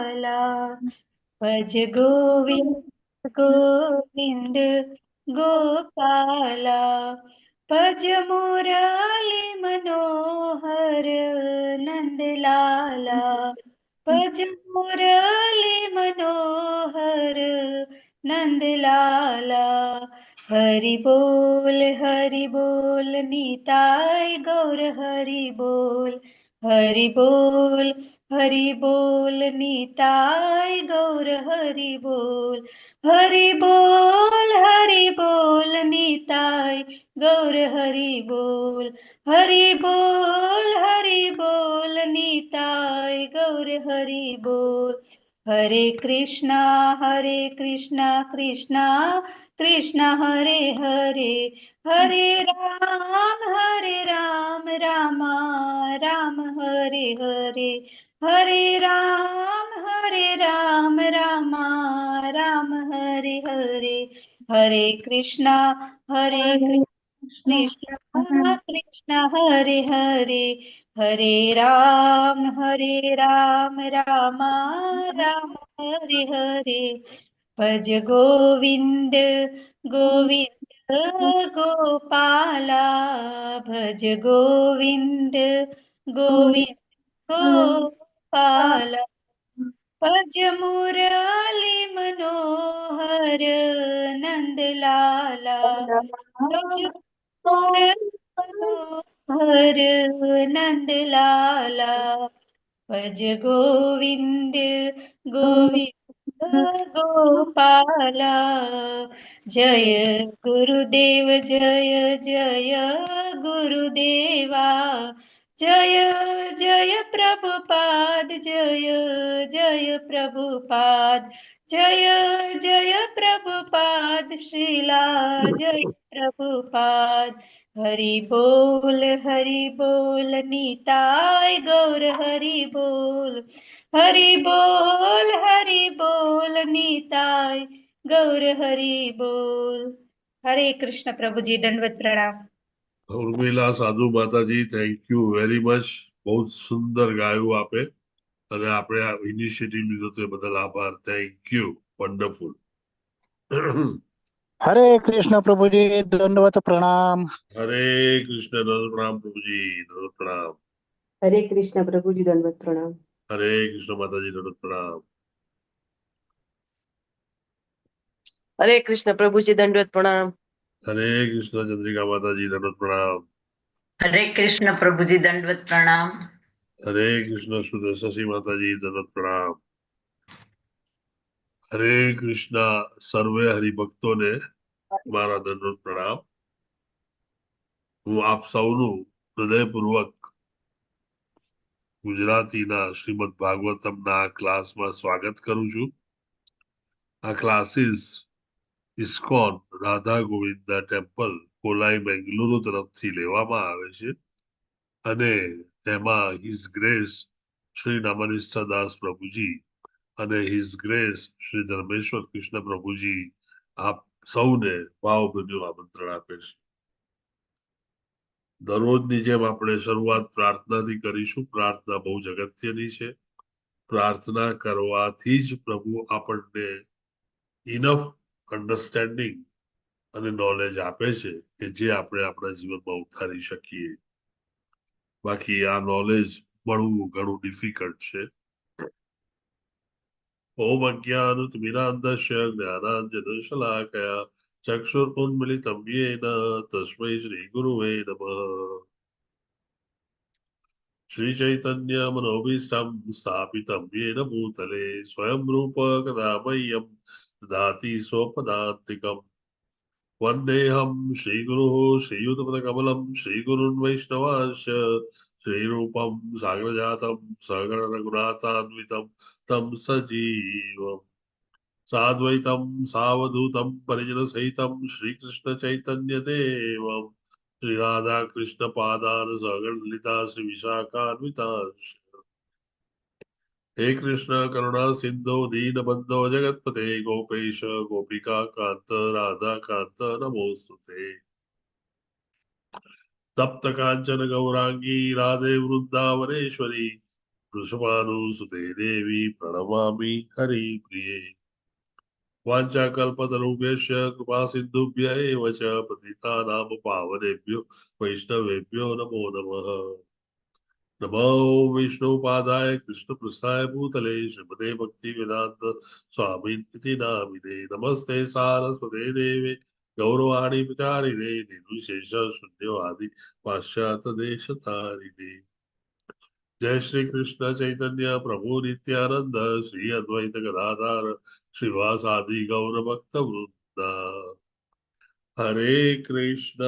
लाला। भज गोविंद गोविंद गोपाला। भज मुरली मनोहर नंद लाला। भज मुरली मनोहर नंद लाला। हरि बोल निताय गौर हरि बोल। हरि बोल हरि बोल निताय गौर हरि बोल। हरि बोल हरि बोल निताय गौर हरि बोल। हरि बोल हरि बोल निताय गौर हरि बोल। हरे कृष्णा कृष्णा कृष्णा हरे हरे। हरे राम राम राम हरे हरे। हरे राम राम राम हरे हरे। हरे कृष्णा हरे कृष्णा कृष्णा हरे हरे। हरे राम राम राम हरे हरे। भज गोविंद गोविंद गोपाला। भज गोविंद गोविंद गोपाला। भज मुरली मनोहर नंद लाला। भज मुरली मनोहर नंद लाला। भज गोविंद गोविंद गोपाला। जय गुरुदेव जय जय गुरुदेवा। जय जय प्रभुपाद जय जय प्रभुपाद। जय जय प्रभुपाद श्रीला जय प्रभुपाद। हरि बोल निताय गौर हरि बोल। हरि बोल हरि बोल निताय गौर हरि बोल। हरे कृष्ण प्रभुजी, दंडवत प्रणाम। ઉર્મિલા સાધુ માતાજી, thank you very much. બહુ જ સુંદર ગાયું આપે અને આપણે આ ઇનિશિયેટિવ લીધો તે બદલ આભાર. Thank you, wonderful. હરે કૃષ્ણ પ્રભુજી, દંડવત પ્રણામ. હરે કૃષ્ણ, દંડવત પ્રણામ પ્રભુજી, દંડવત પ્રણામ. હરે કૃષ્ણ પ્રભુજી, દંડવત પ્રણામ. હરે કૃષ્ણ માતાજી, દંડવત પ્રણામ. હરે કૃષ્ણ પ્રભુજી, દંડવત પ્રણામ. હરે કૃષ્ણ ચંદ્રિકા માતાજી, દંડવત પ્રણામ. હરે કૃષ્ણ પ્રભુજી, દંડવત પ્રણામ. હરે કૃષ્ણ સુદર્શી માતાજી, દંડવત પ્રણામ. હરે કૃષ્ણ સર્વે હરિભક્તોને મારા દંડવત પ્રણામ. હું આપ સૌનું હૃદયપૂર્વક ગુજરાતીના શ્રીમદ ભાગવતમના આ ક્લાસમાં સ્વાગત કરું છું. આ classes ISKCON Radha Govinda temple, કોલાઈ, બેંગલુરુ તરફથી લેવામાં આવે છે અને તેમાં his grace Shri નામનિષ્ઠા દાસ પ્રભુજી અને his grace Shri Dharmeshwar Krishna પ્રભુજી આપ સૌને ભાવભર્યું આમંત્રણ આપે છે. દરરોજની જેમ આપણે શરૂઆત પ્રાર્થનાથી કરીશું. પ્રાર્થના બહુ જ અગત્યની છે. પ્રાર્થના કરવાથી જ પ્રભુ આપણને ઇનફ અન્ડરસ્ટેન્ડિંગ અને નોલેજ આપે છે કે જે આપણે આપણા જીવનમાં ઉતારી શકીએ. બાકી આ નોલેજ મળવું ઘણું ડિફિકલ્ટ છે. ઓમ અજ્ઞાનતિમિરાંધસ્ય જ્ઞાનાંજનશલાકયા ચક્ષુરુન્મિલિतं યેન તસ્મૈ શ્રી ગુરુવે નમઃ. શ્રી ચૈતન્ય મનોભીષ્ટં સ્થાપિतं યેન ભૂતલે સ્વયં રૂપ કદા મહ્યં દદાતિ સ્વપદાન્તિકમ. વંદેહં શ્રીગુરુઃ શ્રીયુતપદકમलं શ્રીગુરુन् વૈષ્ણવાંશ્ચ શ્રીરૂપં સાગરજાतं સગણ રઘુનાથાન્વિतं तं સજીવમ સાદ્વૈतं સાવધૂतं પરિજનસહિतं શ્રીકૃષ્ણ ચૈતન્ય દેવમ શ્રી રાધા કૃષ્ણ પાદાન સગણ લલિતા શ્રી વિશાખાન્વિતાંશ્ચ. હે કૃષ્ણ કરુણા સિંધો દીનબંધો જગતપતે ગોપેશ ગોપિકા કાંત રાધા કાંત નમોસ્તુતે. તપ્ત કાંચન ગૌરાંગી રાધે વૃંદાવનેશ્વરી वृषभानुसुते देवी प्रणमामि हरिप्रिये। वाञ्छाकल्पतरुभ्यश्च कृपासिन्धुभ्य एव च पतितानां पावनेभ्यो वैष्णवेभ्यो नमो नमः। नमो विष्णुपादाय कृष्णप्रस्थाय भूतले श्रीमते भक्तिवेदान्त स्वामिन् इति नामिने। नमस्ते सारस्वते देवे गौरवाणी प्रचारिणे निर्विशेष शून्यवादी पाश्चात्य देशतारिणे। जय श्री कृष्ण चैतन्य प्रभु नित्यानंद श्री अद्वैत गदाधर श्रीवासादि गौर भक्त वृंद। हरे कृष्ण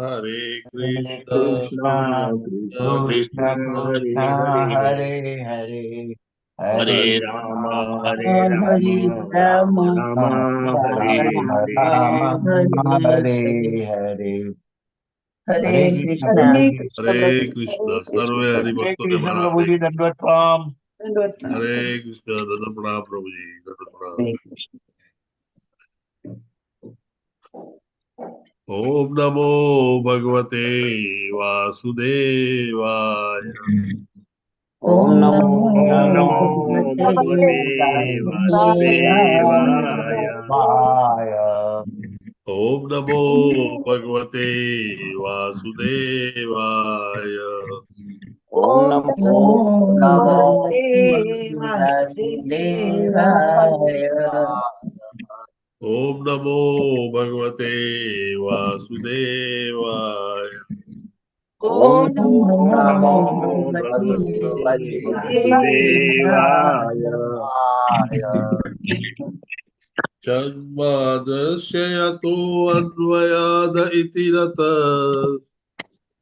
हरे कृष्ण कृष्ण कृष्ण हरे हरे, हरे राम हरे राम राम हरे हरे हरे। હરે કૃષ્ણ હરે કૃષ્ણ. સર્વે હરિભક્તોને કૃષ્ણ મારા પ્રભુજી, દંડવત પ્રણામ. દંડવત પ્રણામ. હરે કૃષ્ણ, દંડવત પ્રણામ પ્રભુજી, દંડવત પ્રણામ. હરે કૃષ્ણ. ઓમ નમો ભગવતે વાસુદેવાય. ઓમ નમો નમો ભગવતે વાસુદેવાય. વાય. ઓમ નમો ભગવતે વાસુદેવાય. ઓમ નમો નમો વાસુદેવાય. ઓમ નમો ભગવતે વાસુદેવાય. ઓમ નમો નમો ભગવતે વાસુદેવાય. જન્માદસ્ય યતો અન્વયાદ ઇતિ રત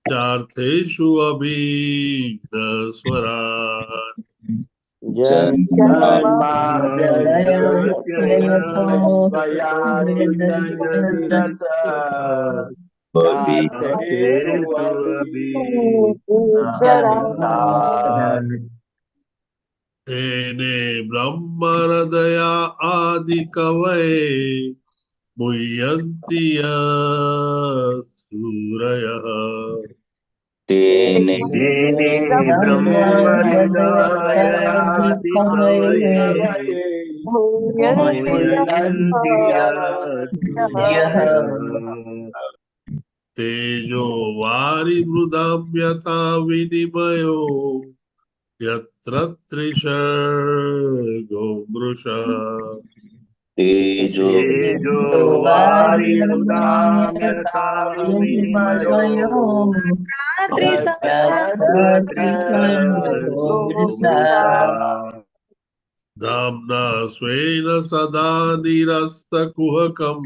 ચાર્થેષુ અભિઘ્ન સ્વરાટ. તેને બ્રહ્મ હૃદયા આદિ કવયે મુહ્યન્તિ સૂરયઃ. તેને બ્રહ્મ હૃદયાદિ કવયે મુહ્યન્તિ સૂરયઃ. તેજો વારી મૃદામ યથા વિનિમયો યત્ર ત્રિસર્ગો મૃષા. તેજો તેજો વારી મૃદામ યથા વિનિમયો ધામ્ના સ્વેન સદા નિરસ્તકુહકમ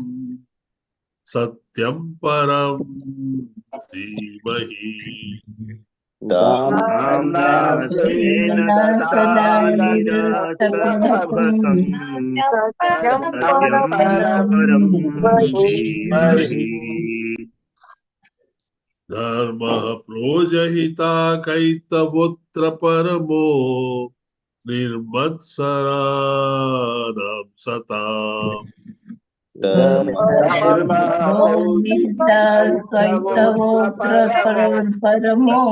સત્યમ પરમ ધીમહિ. ધામ્ના સ્વેન સદા નિરસ્તકુહકમ સત્યમ પરમ ધીમહિ. ધર્મઃ પ્રોજહિતા કૈતવોત્ર પરમો નિર્મત્સરાણાં સતામ. પરમો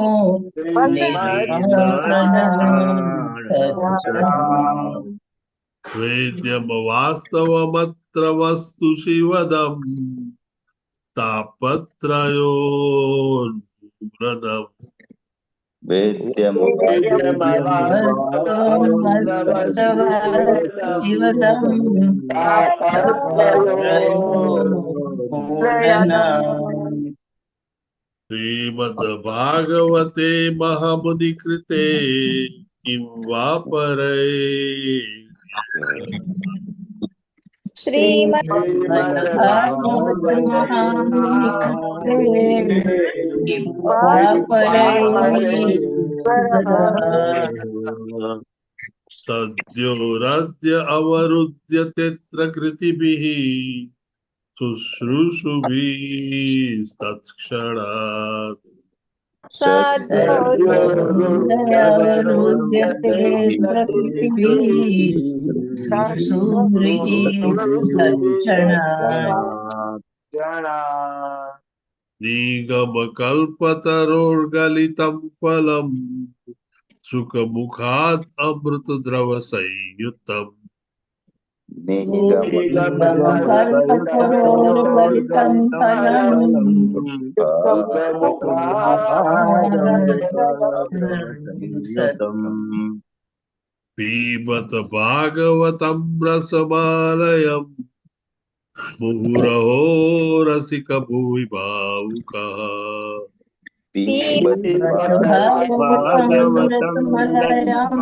વેદ્યમ વાસ્તવમત્ર વસ્તુ શિવદમ તાપત્રયોન્મૂલનમ. વેદ્યમ શિવદમ. શ્રીમદ ભાગવતે મહામુનિકૃતે કિં વા પરૈ. શ્રીમદ ભાગવત મહામુનિકૃતે કિં વા પરૈ. સદ્યો અવરુધ્યતેત્ર કૃતિભિઃ શુશ્રૂષુભિસ્તત્ક્ષણાत्. અવરુધ્યતે પ્રકૃતિભિઃ શુશ્રૂષુભિસ્તત્ક્ષણાत्. નિગમકલ્પતરોર્ગલિतं ફલમ સુખમુખાદ અમૃત દ્રવ સંયુતમ. નિગમકલ્પતરોર્ગલિतं ફલમ પીબત ભાગવતમ રસમાલયમ મુહુરહો રસિક ભુવિ ભાવુકઃ. ભાગવતમ રસમાલયમ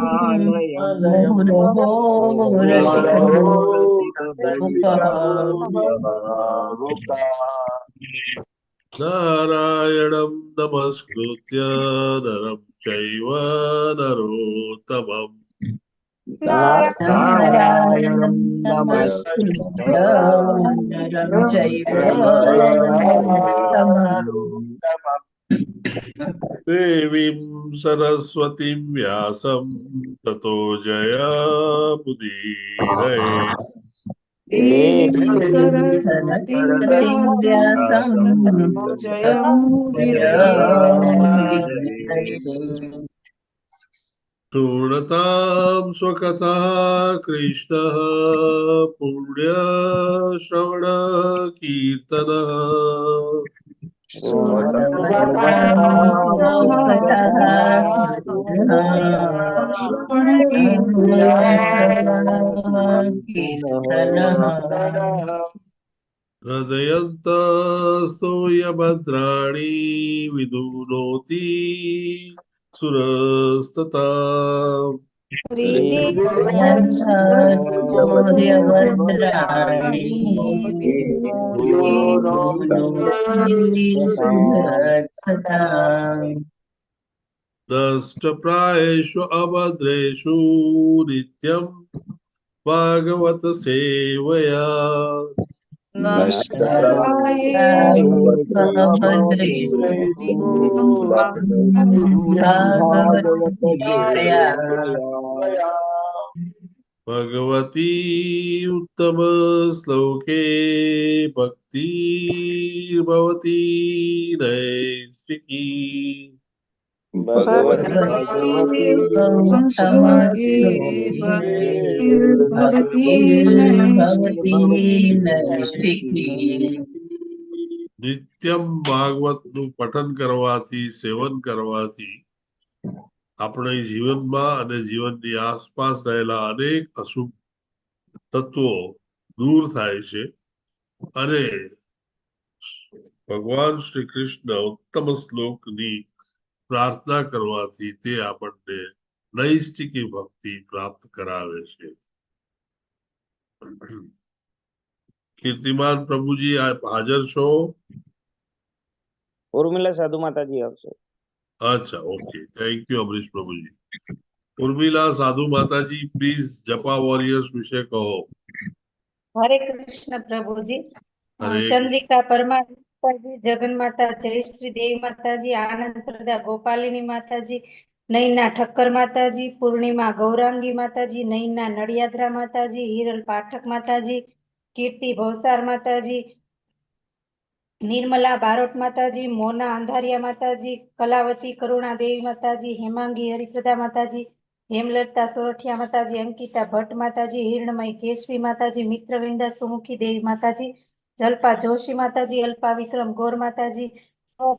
મુહુરહો રસિક નારાયણમ નમસ્કૃત્ય નરમ ચૈવ નરોત્તમમ. નારાયણં નમસ્કૃત્ય નરં ચૈવ નરોત્તમં દેવીં સરસ્વતીં વ્યાસં તતો જયમુદીરયે. દેવીં સરસ્વતીં વ્યાસં તતો જયમુદીરયે. શૃણતાં સ્વકથા કૃષ્ણઃ પુણ્યશ્રવણ કીર્તનઃ. હૃદયંતસ્તુયભદ્રાણી વિદુનોતિ સુરસ્તતા. નષ્ટપ્રાયેષુ અભદ્રેષુ નિત્યમ ભાગવત સેવયા. ભગવતી ઉત્તમ શ્લોકે ભક્તિ ભવતી નૈષ્ટિકી. નિત્યમ ભાગવતનું પઠન કરવાથી, સેવન કરવાથી આપણે જીવનમાં અને જીવનની આસપાસ રહેલા અનેક અશુભ તત્વો દૂર થાય છે અને ભગવાન શ્રી કૃષ્ણ ઉત્તમ શ્લોકની પ્રાર્થના કરવાથી તે આપણને નૈષ્ટિકી ભક્તિ પ્રાપ્ત કરાવે છે. કીર્તિમાન પ્રભુજી, આપ હાજર છો? ઉર્મિલા સાધુ માતાજી આવશે. અચ્છા, okay, thank you Amrish Prabhuji. Urmila સાધુ માતાજી, પ્લીઝ જપા વોરિયર્સ વિશે કહો. હરે કૃષ્ણ પ્રભુજી. હરે ચંદ્રિકા પરમાર માતાજી, જગન માતા, જય શ્રી દેવી માતાજી, આનંદ પ્રદા ગોપાલિની માતાજી, નૈના ઠક્કર માતાજી, પૂર્ણિમા ગૌરાંગી માતાજી, નૈના નડિયાદરા માતાજી, હિરલ પાઠક માતાજી, કીર્તિ ભવસાર માતાજી, નિર્મલા બારોટ માતાજી, મોના અંધારિયા માતાજી, કલાવતી કરુણા દેવી માતાજી, હેમાંગી હરિપ્રદા માતાજી, હેમલતા સોરઠિયા માતાજી, અંકિતા ભટ્ટ માતાજી, હિરણમય કેશવી માતાજી, મિત્રવિંદા સુમુખી દેવી માતાજી, જલ્પા જોશી માતાજી, અલ્પા વિક્રમ ગોર માતાજી,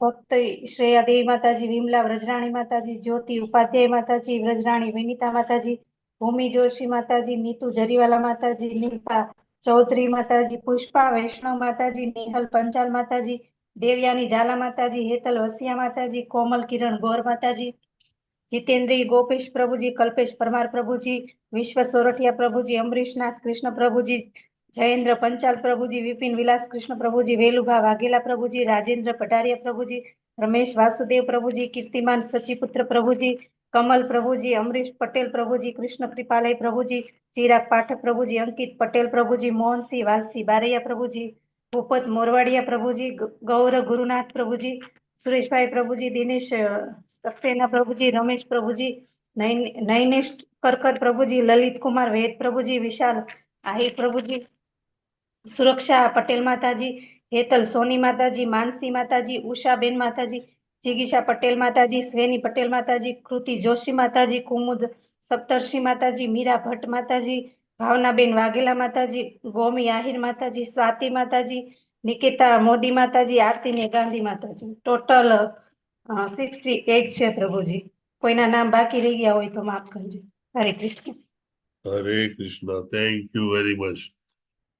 ભક્ત શ્રેયા દેવી માતાજી, વિમલા વ્રજરાણી માતાજી, જ્યોતિ ઉપાધ્યાય માતાજી, વ્રજરાણી વિનીતા માતાજી, ભૂમિ જોશી માતાજી, નીતુ જરીવાલા માતાજી, નીપા ચૌધરી માતાજી, પુષ્પા વૈષ્ણવ માતાજી, નિહલ પંચાલ માતાજી, દેવયાની ઝાલા માતાજી, હેતલ વસિયા માતાજી, કોમલ કિરણ ગોર માતાજી, જીતેન્દ્રી ગોપેશ પ્રભુજી, કલ્પેશ પરમાર પ્રભુજી, વિશ્વ સોરઠિયા પ્રભુજી, અમરીશનાથ કૃષ્ણ પ્રભુજી, જયેન્દ્ર પંચાલ પ્રભુજી, વિપિન વિલાસ કૃષ્ણ પ્રભુજી, વેલુભા વાઘેલા પ્રભુજી, રાજેન્દ્ર પટારિયા પ્રભુજી, રમેશ વાસુદેવ પ્રભુજી, કીર્તિમાન સચિપુત્ર પ્રભુજી, કમલ પ્રભુજી, અમરીશ પટેલ પ્રભુજી, કૃષ્ણ કૃપાલય પ્રભુજી, ચિરાગ પાઠક પ્રભુજી, અંકિત પટેલ પ્રભુજી, મોહનસિંહ વાલસી બારૈયા પ્રભુજી, ભૂપત મોરવાડિયા પ્રભુજી, ગૌર ગુરુનાથ પ્રભુજી, સુરેશભાઈ પ્રભુજી, દિનેશ સક્સેના પ્રભુજી, રમેશ પ્રભુજી, નૈનેશ કરકર પ્રભુજી, લલિત કુમાર વેદ પ્રભુજી, વિશાલ આહિર પ્રભુજી, સુરક્ષા પટેલ માતાજી, હેતલ સોની માતાજી, માનસી માતાજી, ઉષાબેન માતાજી, જિગીશા પટેલ માતાજી, સ્વેની પટેલ માતાજી, કૃતિ જોશી માતાજી, કુમુદ સપ્તર્ષિ માતાજી, મીરા ભટ્ટ માતાજી, ભાવનાબેન વાઘેલા માતાજી, ગોમી આહિર માતાજી, સ્વાતિ માતાજી, નિકિતા મોદી માતાજી, આરતીને ગાંધી માતાજી. ટોટલ 68 છે પ્રભુજી. કોઈના નામ બાકી રહી ગયા હોય તો માફ કરજો. હરે કૃષ્ણ. હરે Krishna. Thank you very much.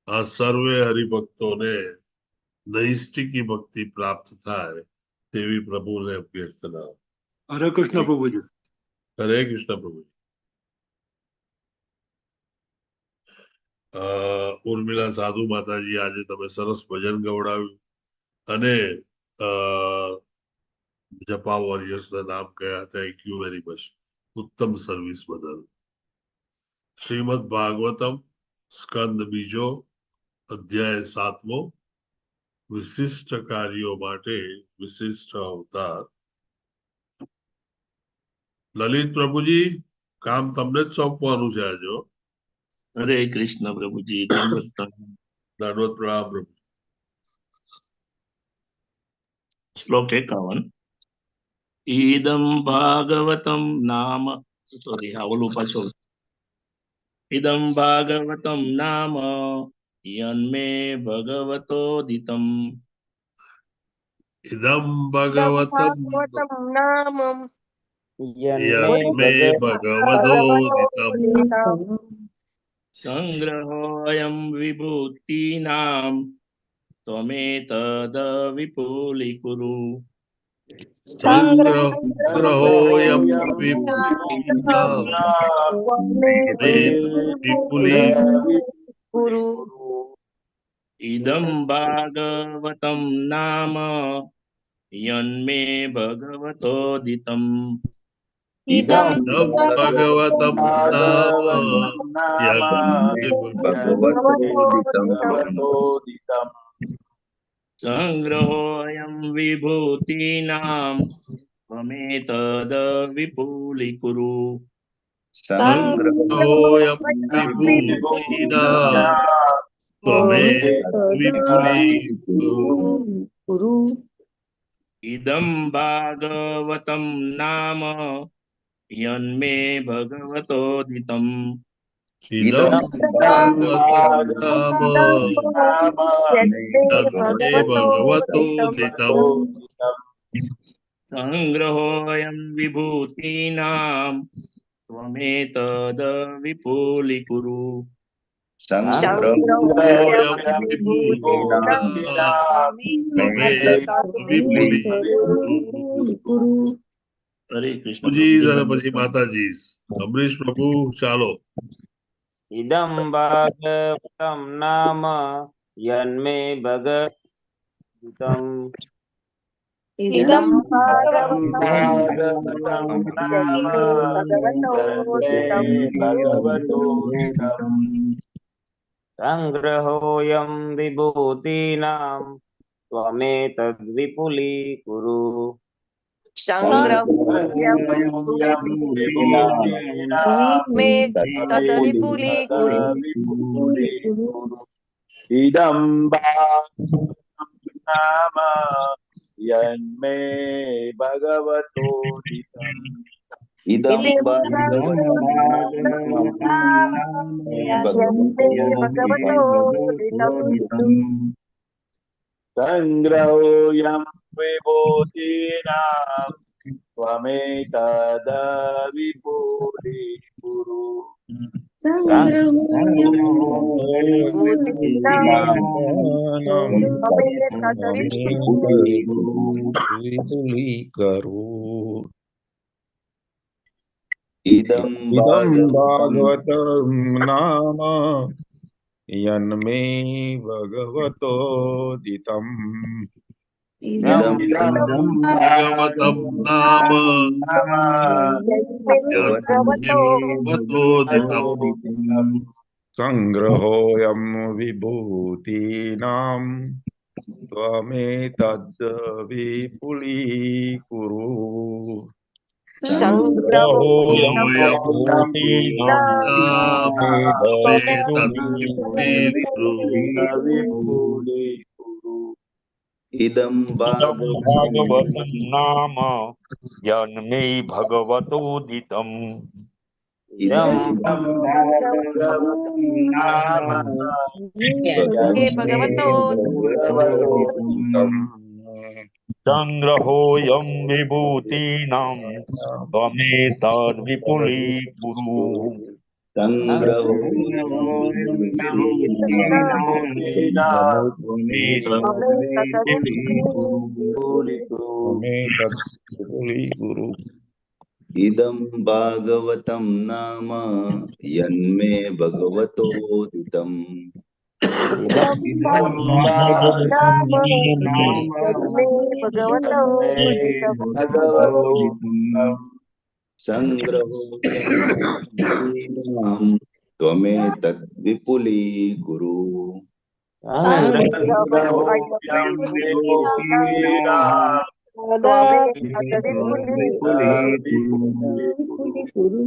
આ સર્વે હરિભક્તોને નૈષ્ટિકી ભક્તિ પ્રાપ્ત થાય તેવી પ્રભુને અભ્યર્થના. હરે કૃષ્ણ પ્રભુજી. હરે કૃષ્ણ પ્રભુજી. ઉર્મિલા સાધુ માતાજી, આજે તમે સરસ ભજન ગવડાવ્યું અને જપા વોરિયર્સના નામ કયા. Thank you very much, ઉત્તમ સર્વિસ બદલ. શ્રીમદ ભાગવતમ સ્કંદ બીજો, અધ્યાય સાતમો, વિશિષ્ટ કાર્યો માટે વિશિષ્ટ અવતાર. લલિત પ્રભુજી, કામ તમને જ સોંપવાનું છે આજે હો. હરે કૃષ્ણ પ્રભુજી, દંડવત પ્રણામ. દંડવત પ્રણામ પ્રભુ. શ્લોક 51. ઈદમ ભાગવતમ નામ, સોરી, હા ઓલું પાછો. ઇદમ ભાગવતમ નામ યન્મે ભગવતોદિતમ. ઇદમ ભગવતમ નામ યન્મે ભગવતોદિતમ સંગ્રહોયમ વિભૂતિનામ ત્વમેતદ વિપુલીકુરુ. સંગ્રહોયમ વિભૂતિનામ વિપુલી. ઇદમ ભાગવતમ નામ યન્મે ભગવતોદિતમ. ઇદમ ભગવતમ નામ યન્મે ભગવતોદિતમ. સંગ્રહોયમ વિભૂતિનામ ત્વમેતદ વિપુલીકુરુ. સંગ્રહોયમ વિભૂતિનામ ત્વમેતદ વિપુલીકુરુ. ઇદમ ભાગવતમ નામ યન્મે ભગવતોદિતમ. ઇદમ ભાગવતમ નામ યન્મે ભગવતોદિતમ. સંગ્રહોયમ વિભૂતિનામ ત્વમેતદ વિપુલીકુરુ. સંગ્રહોયમ વિભૂતિનામ ત્વમેતદ વિપુલીકુરુ. હરે કૃષ્ણ પ્રભુજી પ્રભુજી. અને પછી માતાજી. અમરીશ પ્રભુ, ચાલો. ઇદમ ભાગવતમ નામ યન્મે ભગવતમ. ઇદમ ભાગવતમ નામ ભગવતોદિતમ. સંગ્રહોયમ વિભૂતિનામ ત્વમેતદ વિપુલીકુરુ. સંગ્રહોયમ તદ વિપુલીકુરુ. ઇદમ નામ યન્મે ભગવતોદિતમ. ઇદમ ભગવતોદિતમ. સંગ્રહોયમ વિભૂતિનામ ત્વમેતદ વિપુલીકુરુ. વિપુલીકરુ. ઇદમ ઇદમ ભાગવતમ નામ યન્મે ભગવતોદિતમ. ઇદમ ભગવતમ નામ યન્મે ભગવતોદિતમ. સંગ્રહોયમ વિભૂતિનામ ત્વમેતદ્ વિપુલીકુરુ. સંગ્રહોયમ નામ ત્વમેતદ વિપુલીકુરુ. इदं इदं भागवतं भागवतं नाम यन्मे भगवतोदितम्। इदं इदं भागवतं नाम मे भगवतो भगवतोदितम् संग्रहोऽयं विभूतीनां त्वमेतद्विपुलीकुरु। संग्रहो गुरु इदं भागवतं नाम यन्मे भगवतोदितम्। इदं भागवतं नाम यन्मे भगवतोदितम्। संग्रहोऽयं विभूतीनां त्वमेतद्विपुलीकुरु। संग्रहोऽयं विभूतीनां त्वमेतद्विपुलीकुरु।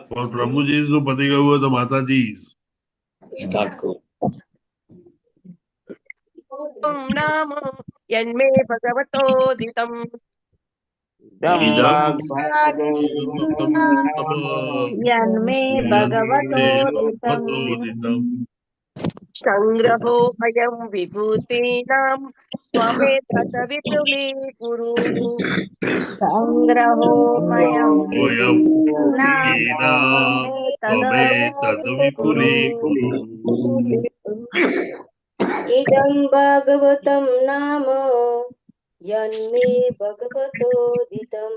પણ પ્રભુજી નું પતી ગયું હોય તો માતાજી સ્ટાર્ટ કરો. નામ યન્મે ભગવતોદિતમ. ઇદં ઇદં ભાગવतं યન્મે ભગવતોદિતમ. ભગવતોદિતમ. સંગ્રહો અયં વિભૂતીનાં ત્વમેતદ્વિપુલીકુરુ. સંગ્રહોમયં ઓયમ નામ વિભૂતીનાં ત્વમેતદ્વિપુલીકુરુ. ઇદં ભાગવतं નામ યન્મે ભગવતોદિતમ.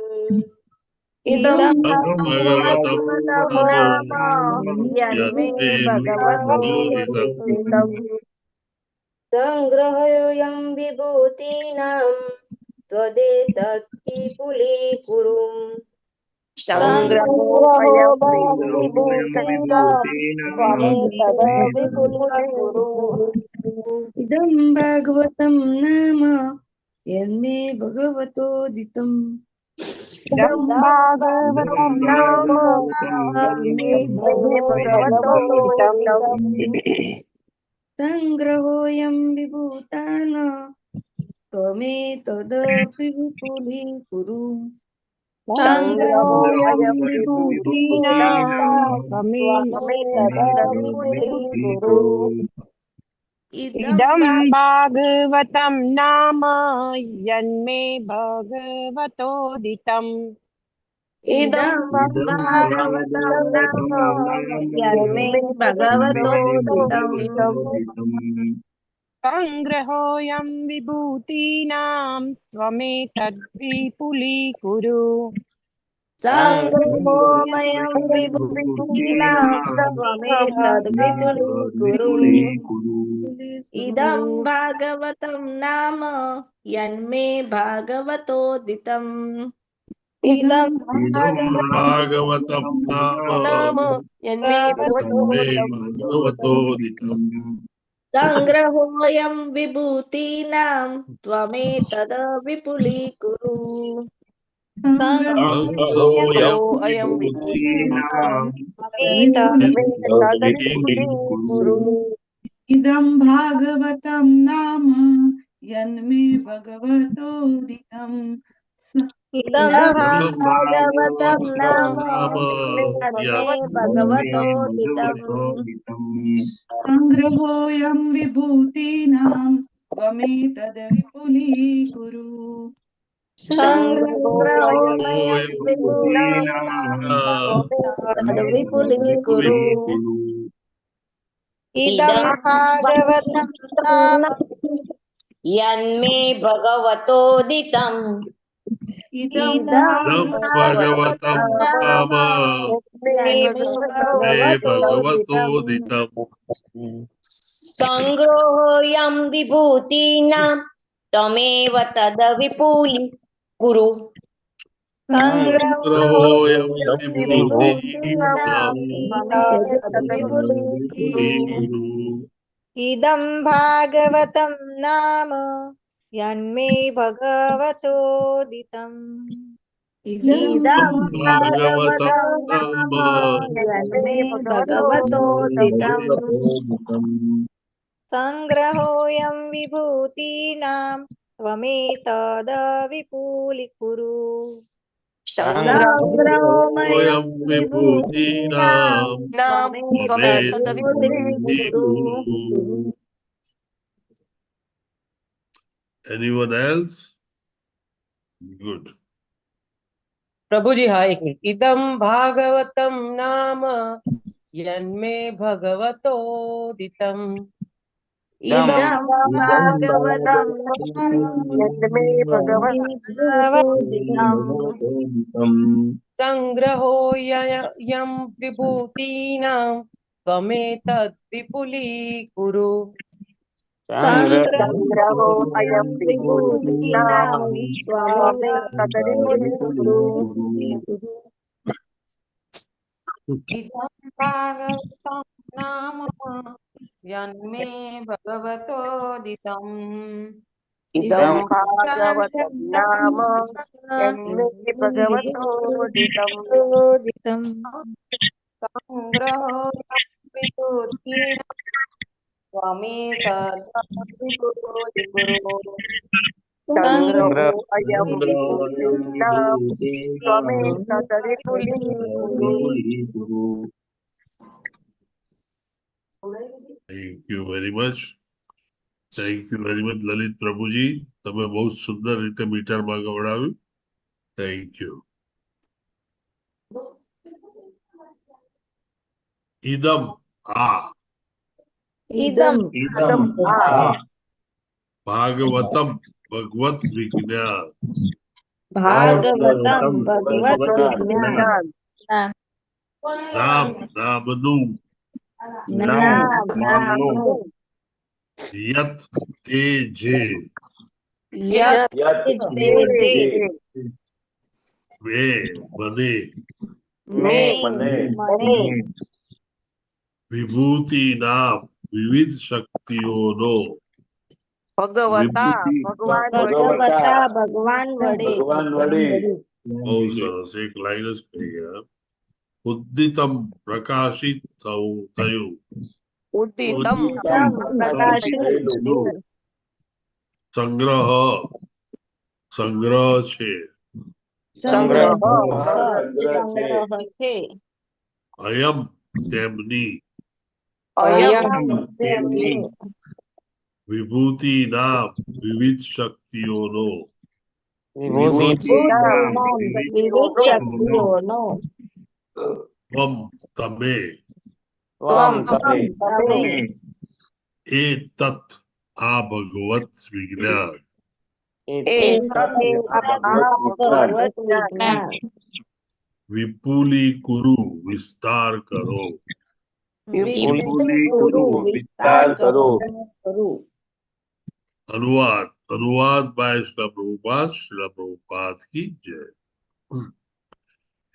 ઇદં ઇદં ભાગવतं નામ નામ યન્મે યન્મે ભગવતોદિતમ. ભગવતોદિતમ. સંગ્રહોऽયં વિભૂતીનાં ત્વદેતત્તિપુલીકુરુ. સંગ્રહોऽયં વિભૂતીનાં ત્વમેતદ્વિપુલીકુરુ. ઇદં ભાગવतं નામ યન્મે ભગવતોદિતમ. ઇદં ભાગવतं નામ યન્મે ભગવતોદિતમ. સંગ્રહોऽયં વિભૂતાન ત્વમેતદપિ વિપુલીકુરુ. સંગ્રહોऽયં વિભૂતીનાં ત્વમેતદ્વિપુલીકુરુ. ઇદં ઇદં ભાગવतं નામ યન્મે ભગવતોદિતમ. ઇદં ઇદં ભાગવतं નામ યન્મે ભગવતોદિતમ. સંગ્રહોऽયં વિભૂતીનાં ત્વમેતદ્વિપુલીકુરુ. સંગ્રહોમયં વિભૂતીનાં ત્વમેતદ્વિપુલીકુરુ. ઇદં ભાગવतं નામ યન્મે ભાગવતોદિતમ. ઇદં ભાગવतं નામ નામ યન્મે યન્મે ભગવતોદિતમ. ભગવતોદિતમ. સંગ્રહોऽયં વિભૂતીનાં ત્વમેતદ્વિપુલીકુરુ. સંગ્રહોऽયં અયં વિભૂતીનાં ત્વમેતદ્વિપુલીકુરુ. ઇદં ભાગવतं નામ યન્મે ભગવતોદિતમ. ઇદં ભાગવतं નામ નામ યન્મે ભગવતોદિતમ. સંગ્રહોऽયં વિભૂતીનાં ત્વમેતદ્વિપુલીકુરુ. સંગ્રહોમયં વિભૂતીનાં ત્વમેતદ્વિપુલીકુરુ. ઇદં ભાગવतं નામ યન્મે ભગવતોદિતમ. ઇદં ઇદં ઇદં ભાગવतं નામ યન્મે મે ભગવતોદિતમ. ભગવતોદિતમ. સંગ્રહોऽયં વિભૂતીનાં તમેવ તદ વિપુલી કુરુ. સંગ્રહોऽયં વિભૂતીનાં વિભૂતીનાં ત્વમેતદ્વિપુલીકુરુ. ઇદં ભાગવतं નામ યન્મે ભગવતોદિતમ. ઇદમ ભાગવતમ ભાગવતમ નામ નામ યન્મે ભગવતોદિતમ. સંગ્રહોऽયં વિભૂતીનાં ત્વમેતદ વિપુલીકુરુ. સંગ્રહોમયં ઓયમ વિભૂતિનામ નામ ત્વમેતદ ત્વમેતદ વિપુલીકુરુ. Anyone else? Good. પ્રભુજી, હા, એક મિનિટ. ઇદમ ભાગવતમ નામ યન્મે ભગવતોદિતમ. ઇદમ ભાગવતમ યન્મે ભગવતોદિતમ. સંગ્રહો યમ વિભૂતીનાં ત્વમેતદ વિપુલીકુરુ. સંગ્રહો અયમ વિભૂતિનાં ત્વમેતદ વિપુલીકુરુ. ઇદં ભાગવતં નામ યન્મે ભગવતોદિતં. ઇદં ભાગવતં નામ યન્મે ભગવતોદિતં. સંગ્રહો વિભૂતિનાં ત્વમેતદ વિપુલીકુરુ. સંગ્રહો અયમ વિભૂતિનાં ત્વમેતદ વિપુલીકુરુ. Thank you very much. Thank you very much, Lalit Prabhuji. તમે બહુ સુંદર રીતે મીટરમાં ગવડાવ્યું. Thank you. ઇદમ આ. ઇદમ ઇદમ આ. ભાગવતમ ભગવત વિજ્ઞાન. ભાગવતમ ભગવત વિજ્ઞાન. નામ નામનું. નામ નામનું. યત તે જે. યત તે જે. મે મને. મે મને. વિભૂતિ નામ વિવિધ શક્તિઓનો. ભગવતા ભગવાન વડે. ભગવતા ભગવાન વડે. બહુ સરસ, એક લાઈન જ કહી ગયા. ઉદ્દિતમ પ્રકાશિત થવું, થયું. ઉદ્દિતમ પ્રકાશિત થયું. સંગ્રહ સંગ્રહ છે. સંગ્રહ સંગ્રહ છે. અયમ તેમની. અયમ તેમની. વિભૂતિ નામ વિવિધ શક્તિઓનો. વિભૂતિનામ વિવિધ શક્તિઓનો. ત્વમ તમે. ત્વમ તમે. એ તත් આ ભગવત વિજ્ઞાન. એ ભગવત વિજ્ઞાન. વિપુલી કુરુ વિસ્તાર કરો. વિપુલીકુરુ વિસ્તાર કરો. અનુવાદ. અનુવાદ બાય શ્રી પ્રભુપાદ. શ્રી પ્રભુપાદ કી જય.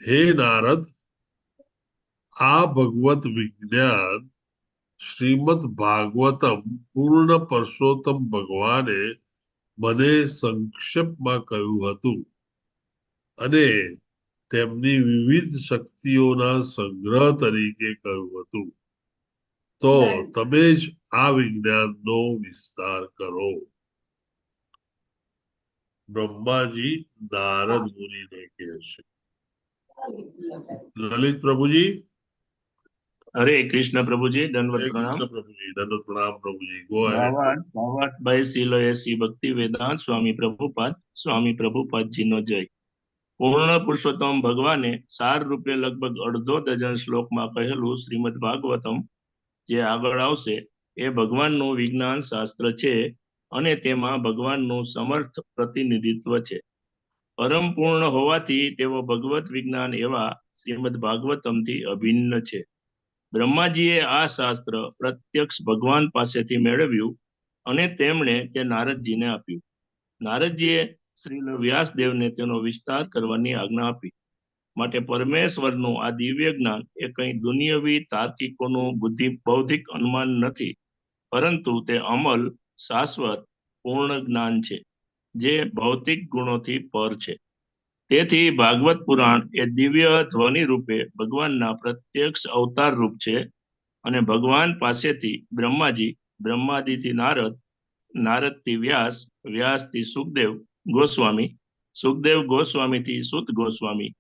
હે નારદ, આ ભગવત વિજ્ઞાન શ્રીમદ ભાગવતમ પૂર્ણ પરસોત્તમ ભગવાને મને સંક્ષેપમાં કહ્યું હતું અને તેમની વિવિધ શક્તિઓના સંગ્રહ તરીકે કહ્યું હતું, તો તમે જ આ વિજ્ઞાનનો વિસ્તાર કરો. બ્રહ્માજી નારદ મુનિને કહે છે. લલિત પ્રભુજી. હરે કૃષ્ણ પ્રભુજી, દંડવત હરે પ્રણામ. કૃષ્ણ પ્રભુજી, દંડવત પ્રણામ પ્રભુજી. Go ahead. ભાવાર્થ ભાવાર્થ ભાઈ શીલો એસી ભક્તિ વેદાંત સ્વામી પ્રભુપાદ, સ્વામી પ્રભુપાદજીનો જય. પૂર્ણ પુરુષોત્તમ ભગવાને સાર રૂપે લગભગ અડધો ડઝન શ્લોકમાં કહેલું શ્રીમદ ભાગવતમ, જે આગળ આવશે, એ ભગવાનનું વિજ્ઞાન શાસ્ત્ર છે અને તેમાં ભગવાનનું સમર્થ પ્રતિનિધિત્વ છે. પરમ પૂર્ણ હોવાથી તેઓ ભગવત વિજ્ઞાન એવા શ્રીમદ ભાગવતમથી અભિન્ન છે. બ્રહ્માજીએ આ શાસ્ત્ર પ્રત્યક્ષ ભગવાન પાસેથી મેળવ્યું અને તેમણે તે નારદજીને આપ્યું. નારદજીએ શ્રી વ્યાસદેવને તેનો વિસ્તાર કરવાની આજ્ઞા આપી. માટે પરમેશ્વરનું આ દિવ્ય જ્ઞાન એ કંઈ દુનિયવી તાર્કિકોનું બુદ્ધિ બૌદ્ધિક અનુમાન નથી, પરંતુ તે અમલ, શાશ્વત, પૂર્ણ જ્ઞાન છે, જે ભૌતિક ગુણોથી પર છે. તેથી ભાગવત પુરાણ એ દિવ્ય ધ્વનિ રૂપે ભગવાનના પ્રત્યક્ષ અવતાર રૂપ છે અને ભગવાન પાસેથી બ્રહ્માજી, બ્રહ્માદિથી નારદ, નારદથી વ્યાસ, વ્યાસથી સુખદેવ ગોસ્વામી, સુખદેવ ગોસ્વામીથી સુત ગોસ્વામી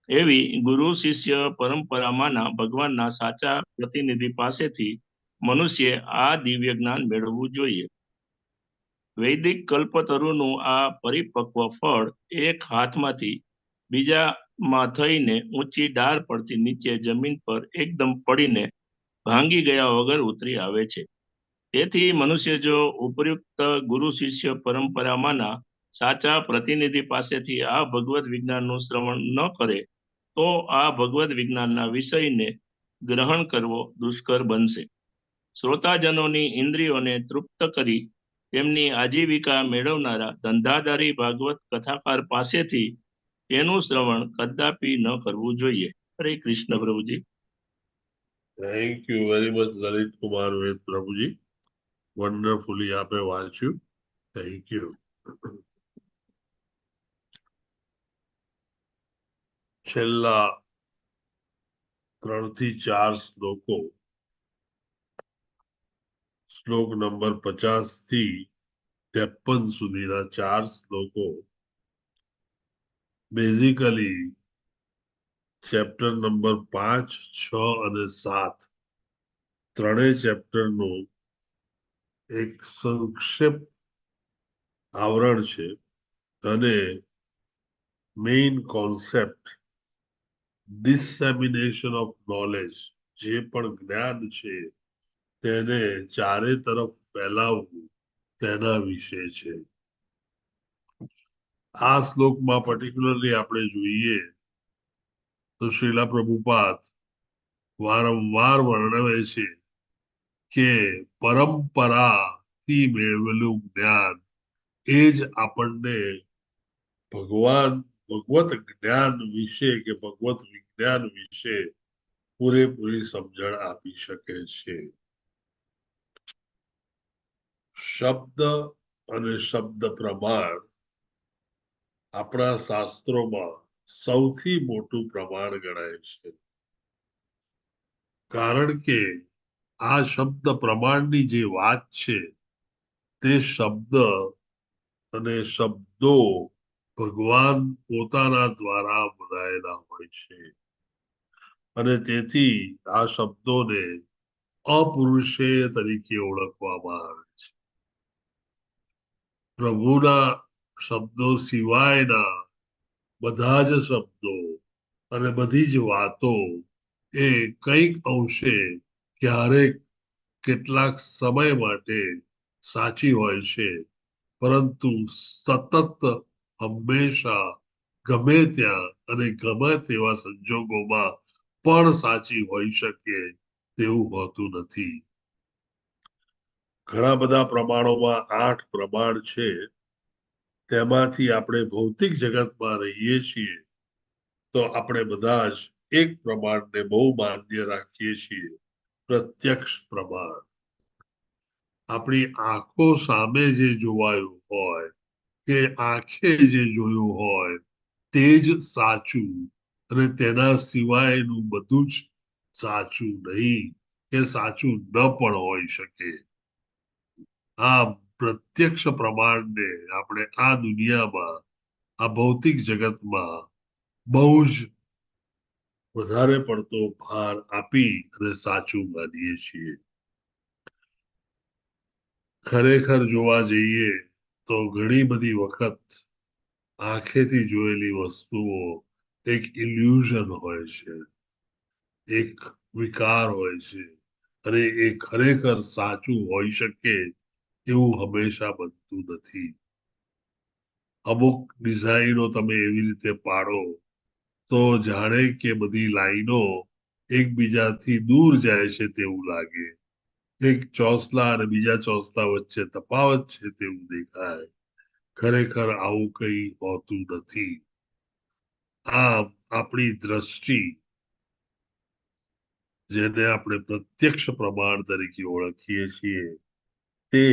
એવી ગુરુ શિષ્ય પરંપરામાંના ભગવાનના સાચા પ્રતિનિધિ પાસેથી મનુષ્ય આ દિવ્ય જ્ઞાન મેળવવું જોઈએ. વૈદિક કલ્પતરુનું આ પરિપક્વ ફળ એક હાથમાંથી બીજામાં થઈને ઊંચી ડાળ પરથી નીચે જમીન પર એકદમ પડીને ભાંગી ગયા વગર ઉતરી આવે છે. તેથી મનુષ્ય જો ઉપયુક્ત ગુરુ શિષ્ય પરંપરામાંના સાચા પ્રતિનિધિ પાસેથી આ ભગવદ્ વિજ્ઞાનનું શ્રવણ ન કરે તો આ ભગવદ્ વિજ્ઞાનના વિષયને ગ્રહણ કરવો દુષ્કર બનશે. શ્રોતાજનોની ઇન્દ્રિયોને તૃપ્ત કરી તેમની આજીવિકા મેળવનારા ધંધાદારી ભાગવત કથાકાર પાસેથી તેનું શ્રવણ કદાપી ન કરવું જોઈએ. હરે કૃષ્ણ પ્રભુજી. Thank you very much, Lalit Kumar Ved Prabhuji. Wonderfully આપે વાંચ્યું. Thank you. છેલ્લા 3 થી 4 શ્લોકો, શ્લોક નંબર 50 થી 53 સુધીના 4 શ્લોકો બેઝિકલી ચેપ્ટર નંબર 5, 6 અને 7 ત્રણેય ચેપ્ટરનું એક સંક્ષિપ્ત આવરણ છે અને main concept dissemination of knowledge, જે પણ જ્ઞાન છે તેને ચારે તરફ ફેલાવવું તેના વિશે છે. આ શ્લોકમાં પર્ટિક્યુલરલી આપણે જોઈએ તો શ્રીલા પ્રભુપાદ વારંવાર વર્ણવે છે કે પરંપરાથી મેળવેલું જ્ઞાન એ જ આપણને ભગવાન ભગવત જ્ઞાન વિશે કે ભગવત વિજ્ઞાન વિશે પૂરેપૂરી સમજણ આપી શકે છે. શબ્દ અને શબ્દ પ્રમાણ આપણા શાસ્ત્રોમાં સૌથી મોટું પ્રમાણ ગણાય છે, કારણ કે આ શબ્દ પ્રમાણની જે વાત છે તે શબ્દ અને શબ્દો ભગવાન પોતાના દ્વારા બોલાયેલા હોય છે અને તેથી આ શબ્દોને અપુરુષેય તરીકે ઓળખવામાં આવે છે. પ્રભુના શબ્દો સિવાયના બધા જ શબ્દો અને બધી જ વાતો એ કંઈક અંશે ક્યારેક કેટલાક સમય માટે સાચી હોય છે, પરંતુ સતત હંમેશા ગમે ત્યાં અને ગમે તેવા સંજોગોમાં પણ સાચી હોઈ શકે તેવું હોતું નથી. ઘણા બધા પ્રમાણોમાં 8 પ્રમાણ છે, તેમાંથી આપણે ભૌતિક જગતમાં રહીએ છીએ તો આપણે બધા જ એક પ્રમાણને બહુ માન્ય રાખીએ છીએ, પ્રત્યક્ષ પ્રમાણ. આપણી આંખો સામે જે જોવાયું હોય કે આંખે જે જોયું હોય તે જ સાચું અને તેના સિવાયનું બધું જ સાચું નહીં કે સાચું ન પણ હોઈ શકે. આ પ્રત્યક્ષ પ્રમાણને આપણે આ દુનિયામાં, આ ભૌતિક જગતમાં બહુ જ વધારે પડતો ભાર આપી અને સાચું માનીએ છીએ. ખરેખર જોવા જઈએ તો ઘણી બધી વખત આંખેથી જોયેલી વસ્તુઓ એક ઇલ્યુઝન હોય છે, એક વિકાર હોય છે અને એ ખરેખર સાચું હોઈ શકે એવું હંમેશા બનતું નથી. અમુક ડિઝાઇનો તમે એવી રીતે પાડો તો જાણે કે બધી લાઈનો એકબીજાથી દૂર જાય છે તેવું લાગે, એક ચોસલા અને બીજા ચોસલા વચ્ચે તફાવત છે તેવું દેખાય. ખરેખર આવું કંઈ હોતું નથી. આ આપણી દ્રષ્ટિ, જેને આપણે પ્રત્યક્ષ પ્રમાણ તરીકે ઓળખીએ છીએ, તે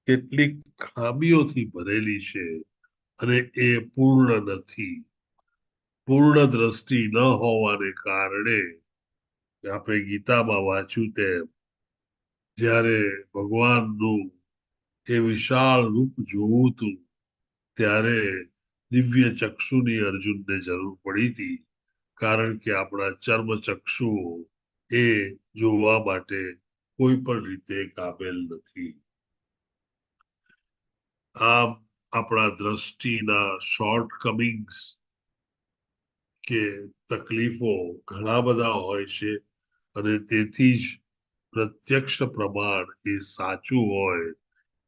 કેટલીક ખામીઓથી ભરેલી છે અને એ પૂર્ણ નથી. પૂર્ણ દ્રષ્ટિ ન હોવાને કારણે, આપણે ગીતામાં વાંચ્યું તેમ, જ્યારે ભગવાનનું એ વિશાળ રૂપ જોવું હતું ત્યારે દિવ્ય ચક્ષુની અર્જુનને જરૂર પડી હતી, કારણ કે આપણા ચર્મ ચક્ષુઓ એ જોવા માટે કોઈ પણ રીતે કાબેલ નથી. આમ આપણા દ્રષ્ટિના શોર્ટ કમિંગ્સ કે તકલીફો ઘણા બધા હોય છે અને તેથી જ પ્રત્યક્ષ પ્રમાણ એ સાચું હોય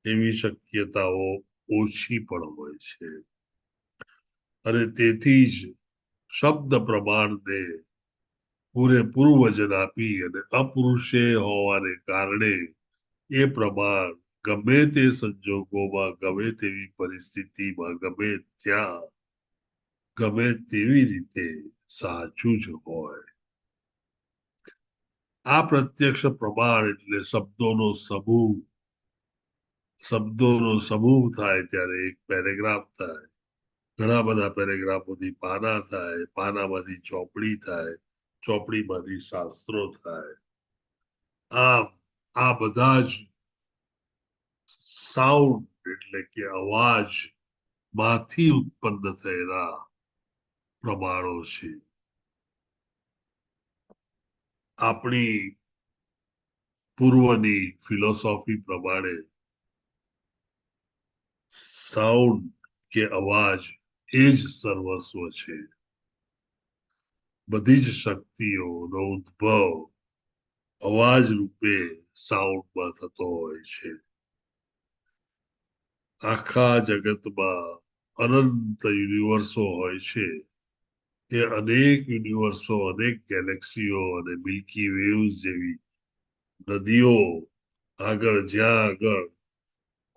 એવી શક્યતાઓ ઓછી પણ હોય છે અને તેથી જ શબ્દ પ્રમાણને પૂરેપૂરું વજન આપી અને અપૌરુષેય હોવાને કારણે એ પ્રમાણ ગમે તે સંજોગોમાં, ગમે તેવી પરિસ્થિતિમાં, ગમે ત્યાં, ગમે તેવી રીતે સાચું જ હોય. આ પ્રત્યક્ષ પ્રમાણ એટલે શબ્દોનો સમૂહ. શબ્દોનો સમૂહ થાય ત્યારે એક પેરેગ્રાફ થાય, ઘણા બધા પેરેગ્રાફોથી પાના થાય, પાનામાંથી ચોપડી થાય, ચોપડીમાંથી શાસ્ત્રો થાય. આમ આ બધા જ સાઉન્ડ એટલે કે અવાજ માંથી ઉત્પન્ન થયેલા પ્રમાણો છે. આપણી પૂર્વની ફિલોસોફી પ્રમાણે સાઉન્ડ કે અવાજ એ જ સર્વસ્વ છે. બધી જ શક્તિઓનો ઉદ્ભવ અવાજ રૂપે સાઉન્ડમાં થતો હોય છે. આખા જગતમાં અનંત યુનિવર્સો હોય છે. એ અનેક યુનિવર્સો, અનેક ગેલેક્સીઓ અને મિલ્કી વેવ્સ જેવી નદીઓ આગળ, જ્યાં આગળ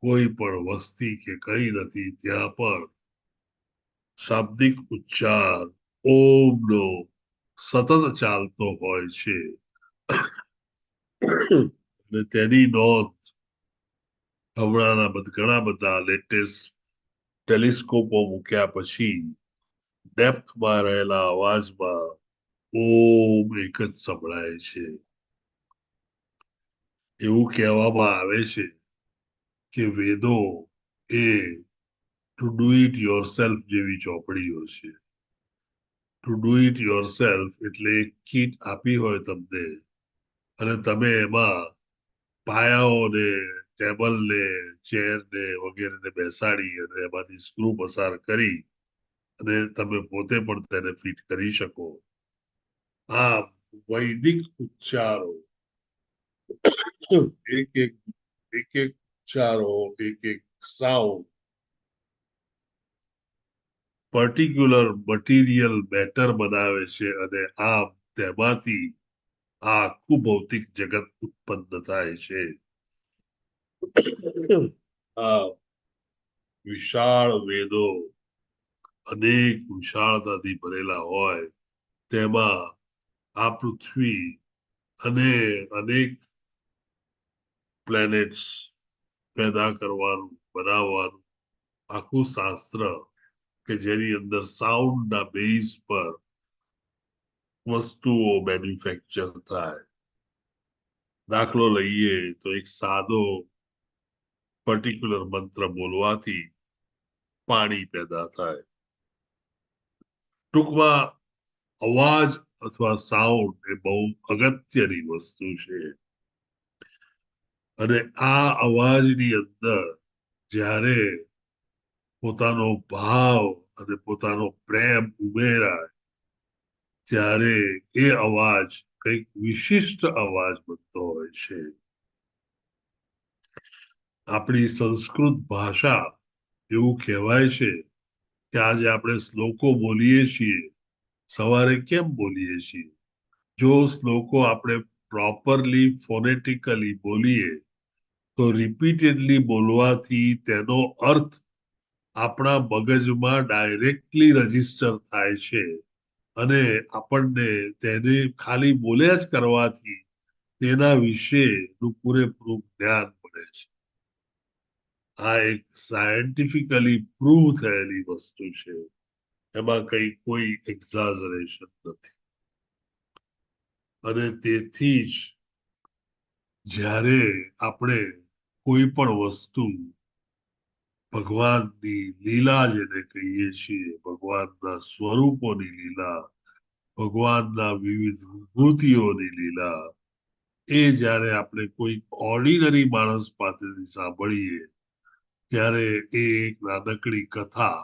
કોઈ પણ વસ્તી કે કંઈ નથી, ત્યાં પણ શાબ્દિક ઉચ્ચાર ઓમનો સતત ચાલતો હોય છે અને તેની નોંધ હમણાંના ઘણા બધા લેટેસ્ટ ટેલિસ્કોપો મૂક્યા પછી ડેપ્થમાં રહેલા અવાજમાં ઓમ એક જ સંભળાય છે. એવું કહેવામાં આવે છે કે વેદો એ ટુ do it yourself જેવી ચોપડીઓ છે. ટુ do it yourself એટલે એક કીટ આપી હોય તમને અને તમે એમાં પાયાઓને, ટેબલને, ચેરને વગેરેને બેસાડી અને એમાંથી સ્ક્રૂ પસાર કરી અને તમે પોતે પણ તેને ફિટ કરી શકો. આ વૈદિક ઉચ્ચારો, એક એક એક એક ઉચ્ચારો, એક એક સાઉન્ડ પર્ટિક્યુલર મટીરિયલ મેટર બનાવે છે અને આમ તેમાંથી આ આખું ભૌતિક જગત ઉત્પન્ન થાય છે. આ વિશાળ વેદો અનેક વિશાળતાથી ભરેલા હોય, તેમાં આ પૃથ્વી અને અનેક પ્લેનેટ્સ પેદા કરવાનું, બનાવવાનું આખું શાસ્ત્ર કે જેની અંદર સાઉન્ડના બેઝ પર વસ્તુઓ મેન્યુફેક્ચર થાય. દાખલો લઈએ તો એક સાદો પર્ટિક્યુલર મંત્ર બોલવાથી પાણી પેદા થાય. ટૂંકમાં અવાજ અથવા સાઉન્ડ એ બહુ અગત્યની વસ્તુ છે અને આ અવાજની અંદર જ્યારે પોતાનો ભાવ અને પોતાનો પ્રેમ ઉમેરાય ત્યારે એ અવાજ કંઈક વિશિષ્ટ અવાજ બનતો હોય છે. આપણી સંસ્કૃત ભાષા, એવું કહેવાય છે કે આજે આપણે શ્લોકો બોલીએ છીએ, સવારે કેમ બોલીએ છીએ? જો શ્લોકો આપણે પ્રોપરલી ફોનેટિકલી બોલીએ તો રિપીટેડલી બોલવાથી તેનો અર્થ આપણા મગજમાં ડાયરેક્ટલી રજીસ્ટર થાય છે અને આપણને તેને ખાલી બોલ્યા જ કરવાથી તેના વિશેનું પૂરેપૂરું જ્ઞાન મળે છે. આ એક સાયન્ટિફિકલી પ્રૂવ થયેલી વસ્તુ છે. એમાં કઈ કોઈ એક્ઝાજરેશન નથી. અને તેથી જ જ્યારે આપણે કોઈ પણ વસ્તુ, ભગવાનની લીલા જેને કહીએ છીએ, ભગવાનના સ્વરૂપોની લીલા, ભગવાનના વિવિધ વિભૂતિઓની લીલા, એ જ્યારે આપણે કોઈ ઓર્ડિનરી માણસ પાસેથી સાંભળીએ ત્યારે એ એક નાનકડી કથા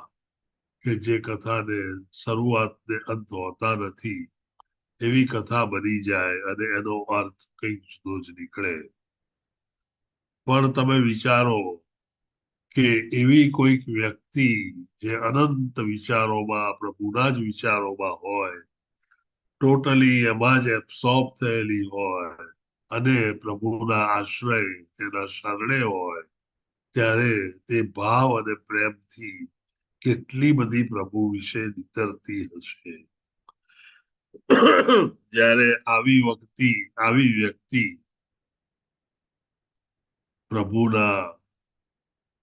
કે જે કથાને શરૂઆત ને અંત હોતા નથી, એવી કથા બની જાય અને એનો અર્થ કંઈક જુદો જ નીકળે. પણ તમે વિચારો કે એવી કોઈક વ્યક્તિ જે અનંત વિચારોમાં, પ્રભુના જ વિચારોમાં હોય, ટોટલી એમાં જ એબ્સોર્બ થયેલી હોય અને પ્રભુના આશ્રય, તેના શરણે હોય, ત્યારે તે ભાવ અને પ્રેમથી કેટલી બધી પ્રભુ વિશે નીતરતી હશે. જ્યારે આવી વ્યક્તિ પ્રભુના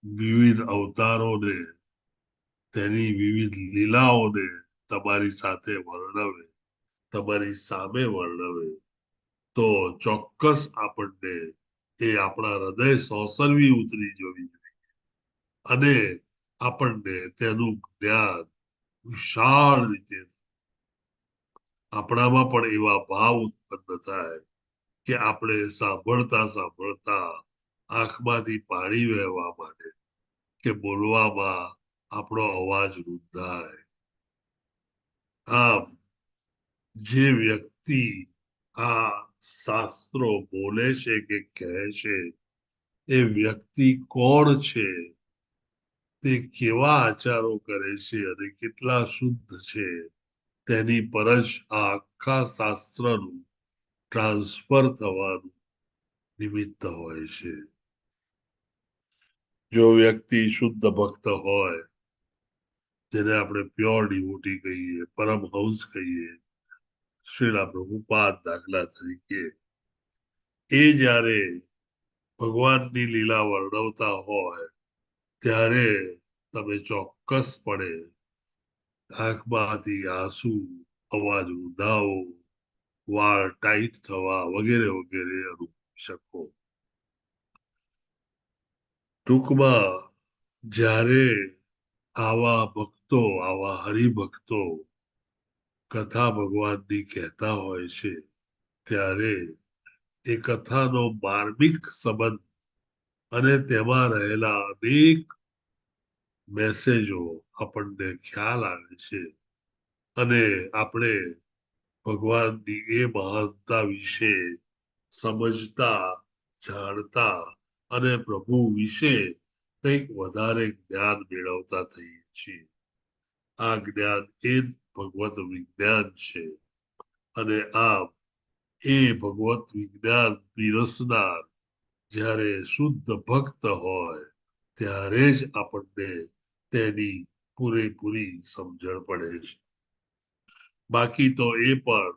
વિવિધ અવતારોને, તેની વિવિધ લીલાઓને તમારી સાથે વર્ણવે, તમારી સામે વર્ણવે, તો ચોક્કસ આપણને એ આપણા હૃદય સોસરવી ઉતરી જવી જોઈએ અને આપણને તેનું જ્ઞાન વિશાળ રીતે, આપણામાં પણ એવા ભાવ ઉત્પન્ન થાય કે આપણે સાંભળતા સાંભળતા આંખમાંથી પાણી વહેવા માંડે કે બોલવામાં આપણો અવાજ રૂંધાય. આમ જે વ્યક્તિ આ શાસ્ત્રો બોલે છે કે કહે છે, એ વ્યક્તિ કોણ છે, તે કેવા આચારો કરે છે અને કેટલા શુદ્ધ છે, તેની પર જ આ આખા શાસ્ત્રનું ટ્રાન્સફર થવાનું નિમિત્ત હોય છે. જો વ્યક્તિ શુદ્ધ ભક્ત હોય, જેને આપણે પ્યોર ડિવોટી કહીએ, પરમહંસ કહીએ, શ્રીલા પ્રભુપાદ દાખલા તરીકે, એ જ્યારે ભગવાનની લીલા વર્ણવતા હોય ત્યારે તમે ચોક્કસપણે આંખમાંથી આંસુ, અવાજ રૂંધાવો, વાળ ટાઈટ થવા વગેરે વગેરે અનુભવી શકો. ટૂંકમાં, જ્યારે આવા ભક્તો, આવા હરિભક્તો કથા ભગવાનની કહેતા હોય છે ત્યારે એ કથાનો માર્મિક સંબંધ અને તેમાં રહેલા અનેક મેસેજો આપણને ખ્યાલ આવે છે અને આપણે ભગવાનની એ મહાનતા વિશે સમજતા, જાણતા અને પ્રભુ વિશે કંઈક વધારે જ્ઞાન મેળવતા થઈએ છીએ. આ જ્ઞાન એ જ ભગવત વિજ્ઞાન છે અને આમ એ ભગવત વિજ્ઞાન પીરસનાર જ્યારે શુદ્ધ ભક્ત હોય ત્યારે જ આપણને તેની પૂરેપૂરી સમજણ પડે છે. બાકી તો એ પણ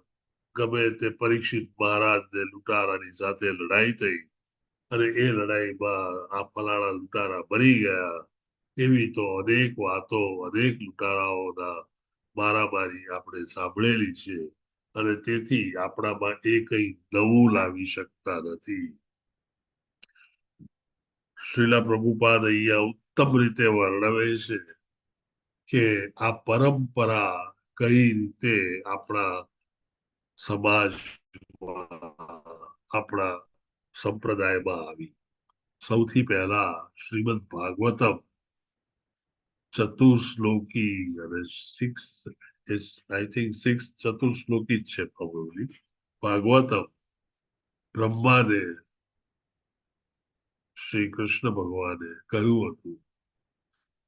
ગમે તે પરીક્ષિત મહારાજને લૂંટારાની સાથે લડાઈ થઈ અને એ લડાઈમાં આ ફલાણા લૂંટારા મરી ગયા, એવી તો અનેક વાતો, અનેક લૂંટારાઓના મારામારી આપણે સાંભળેલી છે અને તેથી આપણામાં એ કંઈ નવું લાવી શકતા નથી. શ્રીલા પ્રભુપાદ અહીંયા ઉત્તમ રીતે વર્ણવે છે કે આ પરંપરા કઈ રીતે આપણા સમાજમાં, આપણા સંપ્રદાયમાં આવી. સૌથી પહેલા શ્રીમદ ભાગવતમ ચતુર્શ્લોકી અને સિક્સ, I think six ચતુર્શ્લોકી જ છે પ્રોબેબલી. ભાગવતમ બ્રહ્માને શ્રી કૃષ્ણ ભગવાને કહ્યું હતું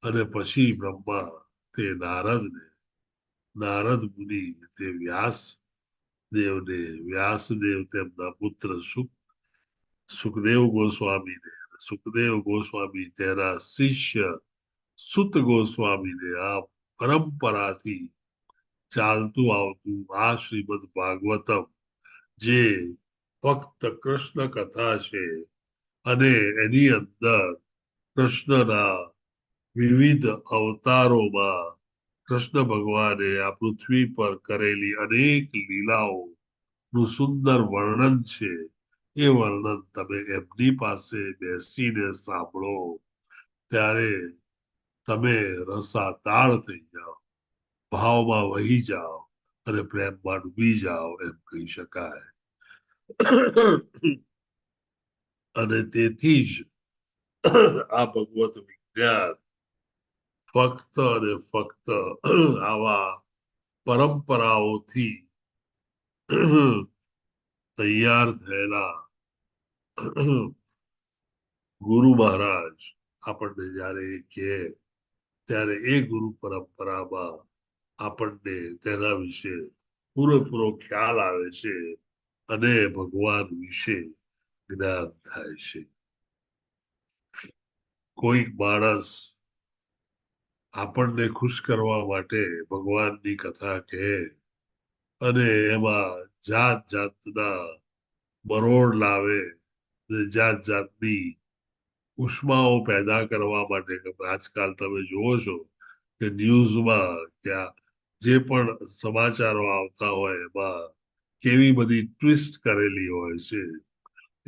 અને પછી બ્રહ્મા તે નારદને, નારદ મુનિ તે વ્યાસ દેવને, વ્યાસદેવ તેમના પુત્ર સુખદેવ ગોસ્વામીને, સુખદેવ ગોસ્વામી તેના શિષ્ય સુત ગોસ્વામીને, આ પરંપરાથી ચાલતું આવતું આ શ્રીમદ ભાગવતમ, જે ફક્ત કૃષ્ણ કથા છે અને એની અંદર કૃષ્ણના વિવિધ અવતારોમાં કૃષ્ણ કૃષ્ણ ભગવાને આ પૃથ્વી પર કરેલી અનેક લીલાઓ નું સુંદર વર્ણન છે. એ વર્ણન તમે એમની પાસે બેસીને સાંભળો ત્યારે તમે રસાતાળ થઈ જાઓ, ભાવમાં વહી જાઓ અને પ્રેમમાં ડૂબી જાઓ એમ કહી શકાય. અને તેથી જ આ ભગવત વિજ્ઞાન ફક્ત અને ફક્ત આવા પરંપરાઓથી તૈયાર થયેલા ગુરુ મહારાજ આપણને જયારે કહે ત્યારે એ ગુરુ પરંપરામાં આપણને તેના વિશે પૂરેપૂરો ખ્યાલ આવે છે અને ભગવાન વિશે જ્ઞાન થાય છે. કોઈક માણસ આપણને ખુશ કરવા માટે ભગવાનની કથા કહે અને એમાં જાત જાતના મરોડ લાવે, જાત જાતની ઉષ્માઓ પેદા કરવા માટે. આજકાલ તમે જુઓ છો કે ન્યૂઝમાં કે જે પણ સમાચારો આવતા હોય એમાં કેવી બધી ટ્વિસ્ટ કરેલી હોય છે.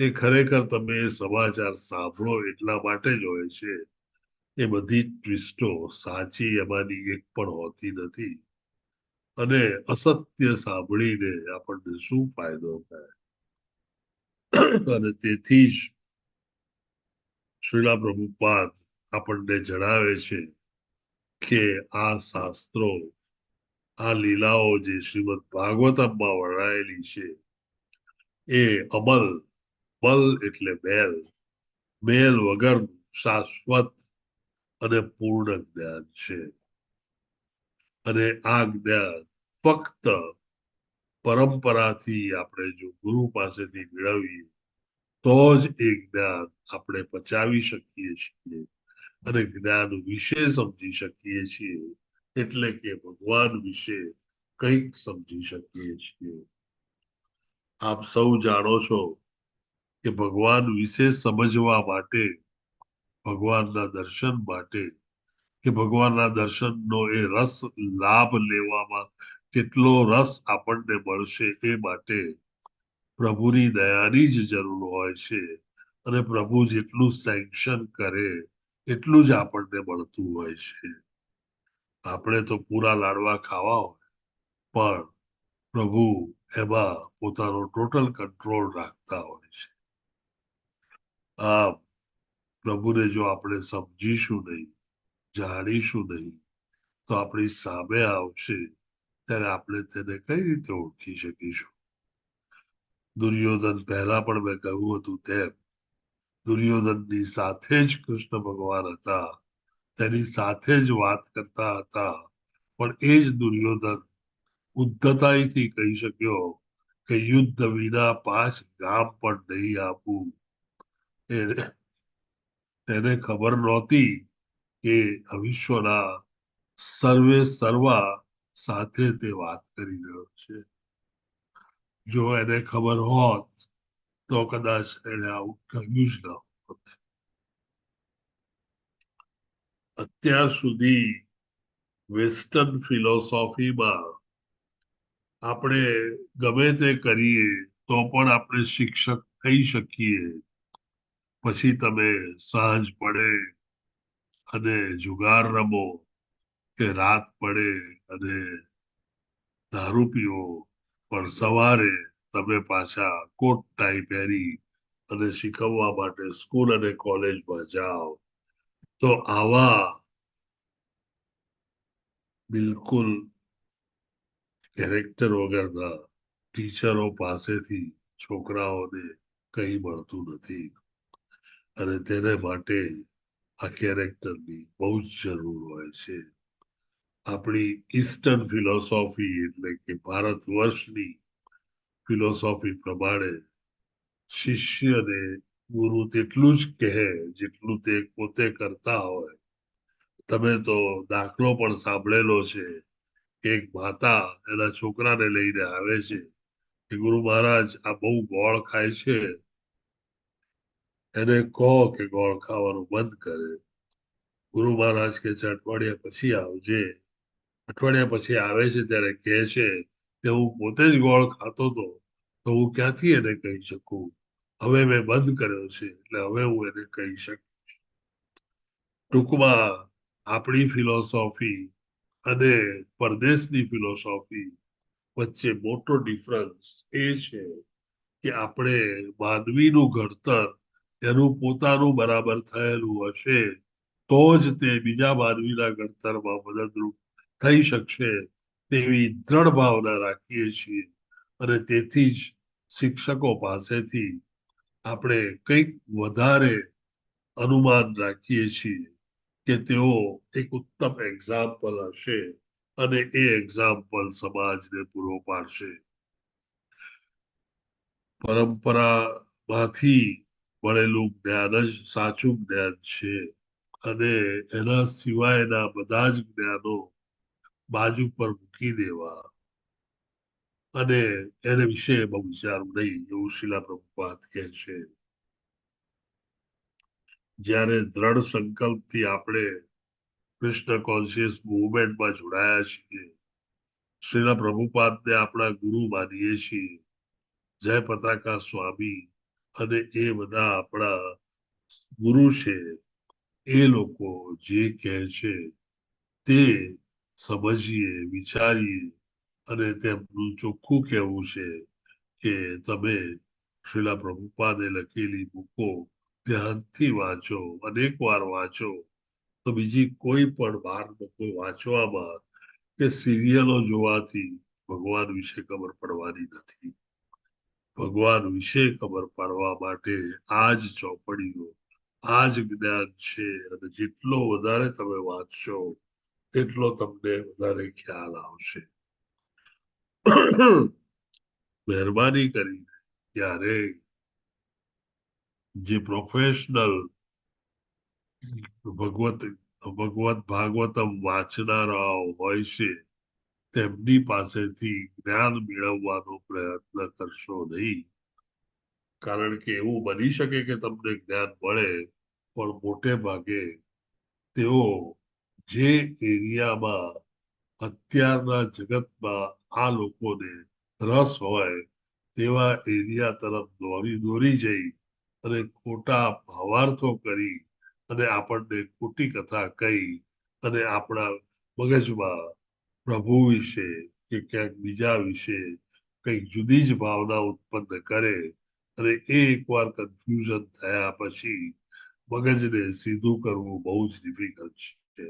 એ ખરેખર તમે એ સમાચાર સાંભળો એટલા માટે જ હોય છે. એ બધી ટ્વિસ્ટો સાચી એમાંની એક પણ હોતી નથી અને અસત્ય સાંભળીને આપણને શું ફાયદો થાય? અને તેથી જ શ્રીલા પ્રભુપાદ આપણને જણાવે છે કે આ શાસ્ત્રો, આ લીલાઓ જે શ્રીમદ ભાગવતમમાં વર્ણાયેલી છે એ અમલ, બલ એટલે મેલ, મેલ વગર શાશ્વત અને પૂર્ણ જ્ઞાન છે. અને આ જ્ઞાન ફક્ત પરંપરાથી આપણે જો ગુરુ પાસેથી મેળવીએ તો જ એ જ્ઞાન આપણે પચાવી શકીએ છીએ અને જ્ઞાન વિશે સમજી શકીએ છીએ, એટલે કે ભગવાન વિશે કંઈક સમજી શકીએ છીએ. આપ સૌ જાણો છો કે ભગવાન વિશે સમજવા માટે, ભગવાનના દર્શન માટે કે ભગવાનના દર્શનનો એ રસ લાભ લેવામાં કેટલો રસ આપણને મળશે એ માટે પ્રભુની દયાની જ જરૂર હોય છે અને પ્રભુ જેટલું સેન્કશન કરે એટલું જ આપણને મળતું હોય છે. આપણે તો પૂરા લાડવા ખાવા હોય, પણ પ્રભુ એમાં પોતાનો ટોટલ કંટ્રોલ રાખતા હોય છે. આ પ્રભુને જો આપણે સમજીશું નહીં, જાણીશું નહીં, તો આપણી સામે આવશે ત્યારે આપણે તેને કઈ રીતે ઓળખી શકીશું? દુર્યોધન, પહેલા પણ મેં કહ્યું હતું તેમ, દુર્યોધનની સાથે જ કૃષ્ણ ભગવાન હતા, તેની સાથે જ વાત કરતા હતા, પણ એ જ દુર્યોધન ઉદ્ધતાઈથી કહી શક્યો કે યુદ્ધ વિના 5 ગામ પણ નહીં આપું. તેને ખબર નહોતી કે વિશ્વના સર્વે સર્વા સાથે તે વાત કરી રહ્યો છે. જો એને ખબર હોત તો કદાચ એને આવું કહ્યું જ ન હોત. અત્યાર સુધી વેસ્ટર્ન ફિલોસોફીમાં આપણે ગમે તે કરીએ તો પણ આપણે શિક્ષક થઈ શકીએ. પછી તમે સાંજ પડે અને જુગાર રમો કે રાત પડે અને દારૂ પીવો, પણ સવારે તમે પાછા કોટ ટાઈ પહેરી અને શીખવવા માટે સ્કૂલ અને કોલેજમાં જાઓ, તો આવા બિલકુલ કેરેક્ટર વગરના ટીચરો પાસેથી છોકરાઓને કંઈ મળતું નથી. અને તેને માટે આ કેરેક્ટરની બહુ જ જરૂર હોય છે. આપણી ઈસ્ટર્ન ફિલોસોફી, એટલે કે ભારત વર્ષની ફિલોસોફી પ્રમાણે શિષ્યને ગુરુ તેટલું જ કહે જેટલું તે પોતે કરતા હોય. તમે તો દાખલો પણ સાંભળેલો છે કે એક માતા એના છોકરાને લઈને આવે છે કે ગુરુ મહારાજ, આ બહુ ગોળ ખાય છે, એને કહો કે ગોળ ખાવાનું બંધ કરે. ગુરુ મહારાજ કે છે અઠવાડિયા પછી આવજે. અઠવાડિયા પછી આવે છે ત્યારે કહે છે કે હું પોતે જ ગોળ ખાતો હતો તો હું ક્યાંથી એને કહી શકું? હવે મેં બંધ કર્યો છે એટલે હવે હું એને કહી શકું. ટૂંકમાં આપણી ફિલોસોફી અને પરદેશની ફિલોસોફી વચ્ચે મોટો ડિફરન્સ એ છે કે આપણે માનવીનું ઘડતર એનું પોતાનું બરાબર થયેલું હશે તો જ તે બીજા માનવીના ઘડતરમાં મદદરૂપ થઈ શકશે તેવી દ્રઢ ભાવના રાખીએ છીએ, અને તેથી જ શિક્ષકો પાસેથી આપણે કંઈક વધારે અનુમાન રાખીએ છીએ કે તેઓ એક ઉત્તમ એક્ઝામ્પલ હશે અને એ એક્ઝામ્પલ સમાજને પૂરો પાડશે. પરંપરામાંથી મળેલું જ્ઞાન જ સાચું જ્ઞાન છે અને એના સિવાયના બધા જ જ્ઞાનો બાજુ પર મૂકી દેવા અને એને વિશે બહુ વિચારવું નહીં, એવું શિલા પ્રભુપાદ કહે છે. જ્યારે દ્રઢ સંકલ્પથી આપણે કૃષ્ણ કોન્શિયસ મુવમેન્ટમાં જોડાયા છીએ, શ્રીલા પ્રભુપાદને આપણા ગુરુ માનીએ છીએ, જય પતાકા સ્વામી અને એ બધા આપણા ગુરુ છે, એ લોકો જે કહે છે તે સમજીએ, વિચારીએ અને તેમનું ચોખ્ખું કહેવું છે કે તમે શ્રીલા પ્રભુપાદે લખેલી બુકો ધ્યાનથી વાંચો, અનેક વાર વાંચો, તો બીજી કોઈ પણ બાર બુકો વાંચવામાં કે સિરિયલો જોવાથી ભગવાન વિશે ખબર પડવાની નથી. ભગવાન વિશે ખબર પાડવા માટે આ જ ચોપડીઓ, આ જ જ્ઞાન છે, અને જેટલો વધારે તમે વાંચશો તેટલો તમને વધારે ખ્યાલ આવશે. મહેરબાની કરીને ત્યારે જે પ્રોફેશનલ ભગવત ભગવત ભાગવતમ વાંચનારાઓ હોય છે તેમની પાસેથી જ્ઞાન મેળવવાનો પ્રયત્ન કરશો નહીં, કારણ કે એવું બની શકે કે તમને જ્ઞાન મળે, પણ મોટે ભાગે તેઓ જે એરિયામાં અત્યારના જગતમાં આ લોકોને રસ હોય તેવા એરિયા તરફ દોરી દોરી જઈ અને ખોટા ભાવાર્થો કરી અને આપણને ખોટી કથા કહી અને આપણા મગજમાં પ્રભુ વિશે કે ક્યાંક બીજા વિશે કંઈક જુદી જ ભાવના ઉત્પન્ન કરે, અને એ એકવાર કન્ફ્યુઝન થયા પછી મગજને સીધું કરવું બહુ જ ડિફિકલ્ટ છે.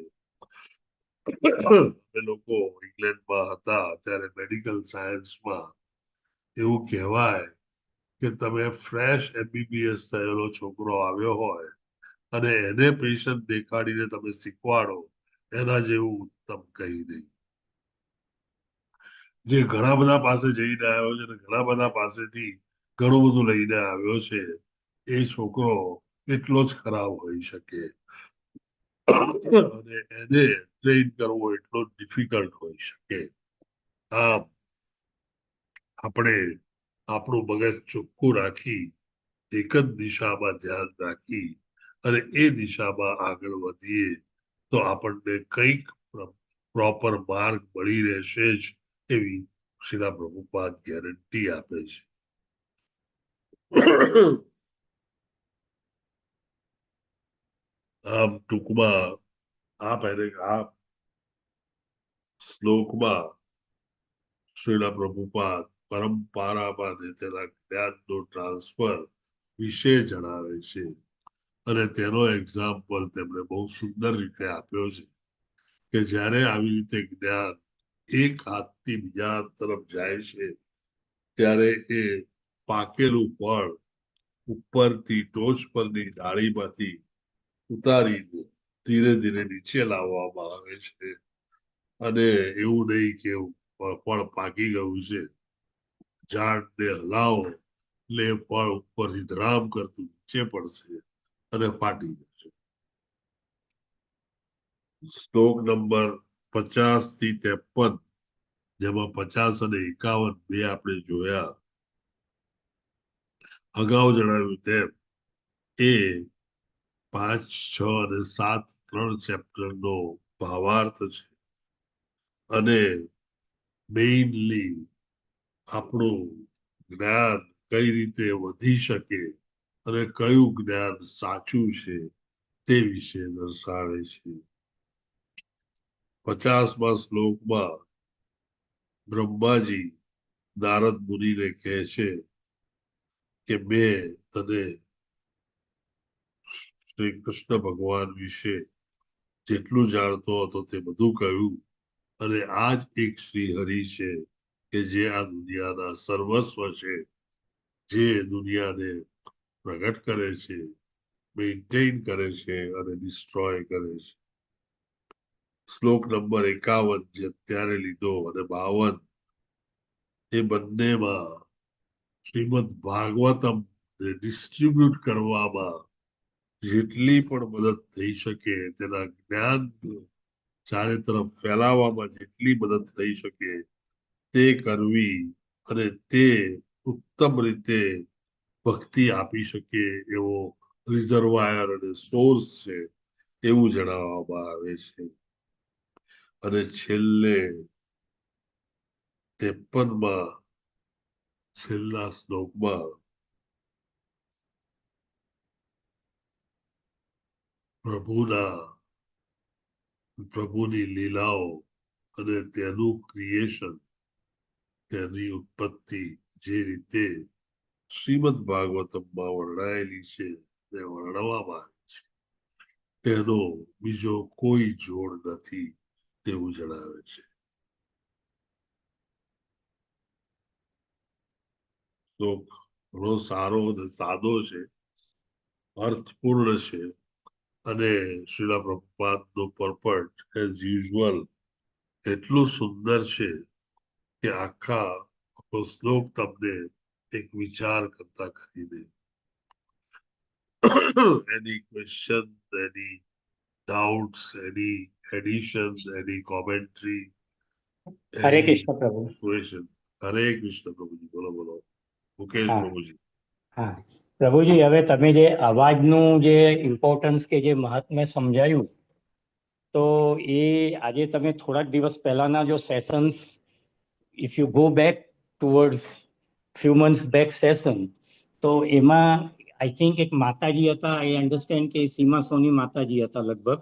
અમે લોકો ઇંગ્લેન્ડમાં હતા ત્યારે મેડિકલ સાયન્સમાં એવું કહેવાય કે તમે ફ્રેશ એમબીબીએસ થયેલો છોકરો આવ્યો હોય અને એને પેશન્ટ દેખાડીને તમે શીખવાડો, એના જેવું ઉત્તમ કંઈ નહીં. જે ઘણા બધા પાસે જઈને આવ્યો છે અને ઘણા બધા પાસેથી ઘણું બધું લઈને આવ્યો છે, એ છોકરો એટલો જ ખરાબ હોઈ શકે અને એને ટ્રેન કરવો એટલો ડિફિકલ્ટ હોઈ શકે. આમ આપણે આપણું મગજ ચોખ્ખું રાખી, એક જ દિશામાં ધ્યાન રાખી અને એ દિશામાં આગળ વધીએ તો આપણને કંઈક પ્રોપર માર્ગ મળી રહેશે જ, એવી શિલા પ્રભુપાદ ગેરંટી આપે છે. આમ ટૂંકમાં આ આ શ્લોકમાં શ્રીલા પ્રભુપાદ પરંપરામાં ને તેના જ્ઞાનનો ટ્રાન્સફર વિશે જણાવે છે, અને તેનો એક્ઝામ્પલ તેમણે બહુ સુંદર રીતે આપ્યો છે કે જ્યારે આવી રીતે જ્ઞાન એક હાથથી બીજા હાથ તરફ જાય છે ત્યારે એ પાકેલું ફળ ઉપરથી ટોચ પરની ડાળીમાંથી ઉતારીને ધીરે ધીરે નીચે લાવવામાં આવે છે, અને એવું નહીં કે ફળ પાકી ગયું છે, ઝાડને હલાવો એટલે ફળ ઉપરથી ધડામ કરતું નીચે પડશે અને ફાટી જશે. શ્લોક નંબર 50 થી 53, જેમાં 50 અને 51 બે આપણે જોયા. અગાઉ જણાવ્યું તેમ એ 5, 6 અને 7 ત્રણ ચેપ્ટરનો ભાવાર્થ છે. અને મેઇનલી આપણું જ્ઞાન કઈ રીતે વધી શકે અને કયું જ્ઞાન સાચું છે તે વિશે દર્શાવે છે. 50મા શ્લોકમાં બ્રહ્માજી નારદ મુનિને કહે છે કે મેં તને શ્રી કૃષ્ણ ભગવાન વિશે જેટલું જાણતો હતો તે બધું કહ્યું અને આ જ એક શ્રી હરિ છે કે જે આ દુનિયાના સર્વસ્વ છે, જે દુનિયાને પ્રગટ કરે છે, મેન્ટેન કરે છે અને ડિસ્ટ્રોય કરે છે. શ્લોક નંબર 51 જે અત્યારે લીધો અને 52, એ બંનેમાં શ્રીમદ ભાગવતમ ડિસ્ટ્રીબ્યુટ કરવામાં જેટલી પણ મદદ થઈ શકે, તેના જ્ઞાન ચારે તરફ ફેલાવવામાં જેટલી મદદ થઈ શકે તે કરવી અને તે ઉત્તમ રીતે ભક્તિ આપી શકે એવો રિઝર્વાયર અને સોર્સ છે એવું જણાવવામાં આવે છે. અને છેલ્લે 53માં છેલ્લા શ્લોકમાં પ્રભુની લીલાઓ અને તેનું ક્રિએશન, તેની ઉત્પત્તિ જે રીતે શ્રીમદ ભાગવતમમાં વર્ણનાયેલી છે ને વર્ણવવામાં આવી છે, તેનો બીજો કોઈ જોડ નથી તેવું જણાવે છે. શ્લોક ઘણો સારો અને સાદો છે, અર્થપૂર્ણ છે અને શ્રીલા પ્રભુપાદનો પર્પોર્ટ એઝ યુઝ્યુઅલ એટલું સુંદર છે કે આખો શ્લોક તમને એક વિચાર કરતા કરી દે. Any question, any doubts, any additions, any commentary? Hare Krishna Prabhu. Question? Hare Krishna Prabhuji, બોલો બોલો, મુકેશ પ્રભુજી. હા પ્રભુજી, હવે તમે જે અવાજનું જે ઇમ્પોર્ટન્સ કે જે મહાત્મ્ય સમજાયું, તો એ આજે તમે થોડાક દિવસ પહેલાના જો sessions, if you go back towards few months back session, તો એમાં I think એક માતાજી હતા, આઈ અન્ડરસ્ટેન્ડ કે સીમા સોની માતાજી હતા લગભગ,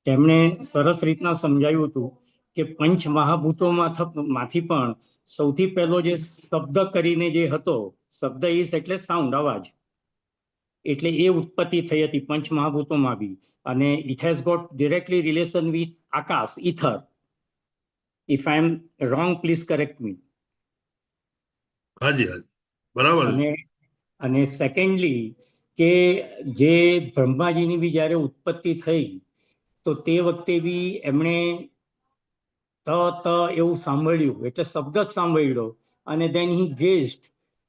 તેમણે સરસ રીતના સમજાવ્યું હતું કે પંચ મહાભૂતોમાં માંથી પણ સૌથી પહેલો જે શબ્દ કરીને જે હતો, શબ્દ is એટલે સાઉન્ડ, અવાજ, એટલે એ ઉત્પત્તિ થઈ હતી પંચ મહાભૂતોમાં બી અને it has got directly relation with Akash, ether. If I am wrong, please correct me. હાજી હાજી, બરાબર છે. અને સેકન્ડલી કે જે બ્રહ્માજીની બી જ્યારે ઉત્પત્તિ થઈ તો તે વખતે બી એમણે ત ત એવું સાંભળ્યું, એટલે શબ્દ જ સાંભળ્યો અને દેન હી ગેસ્ડ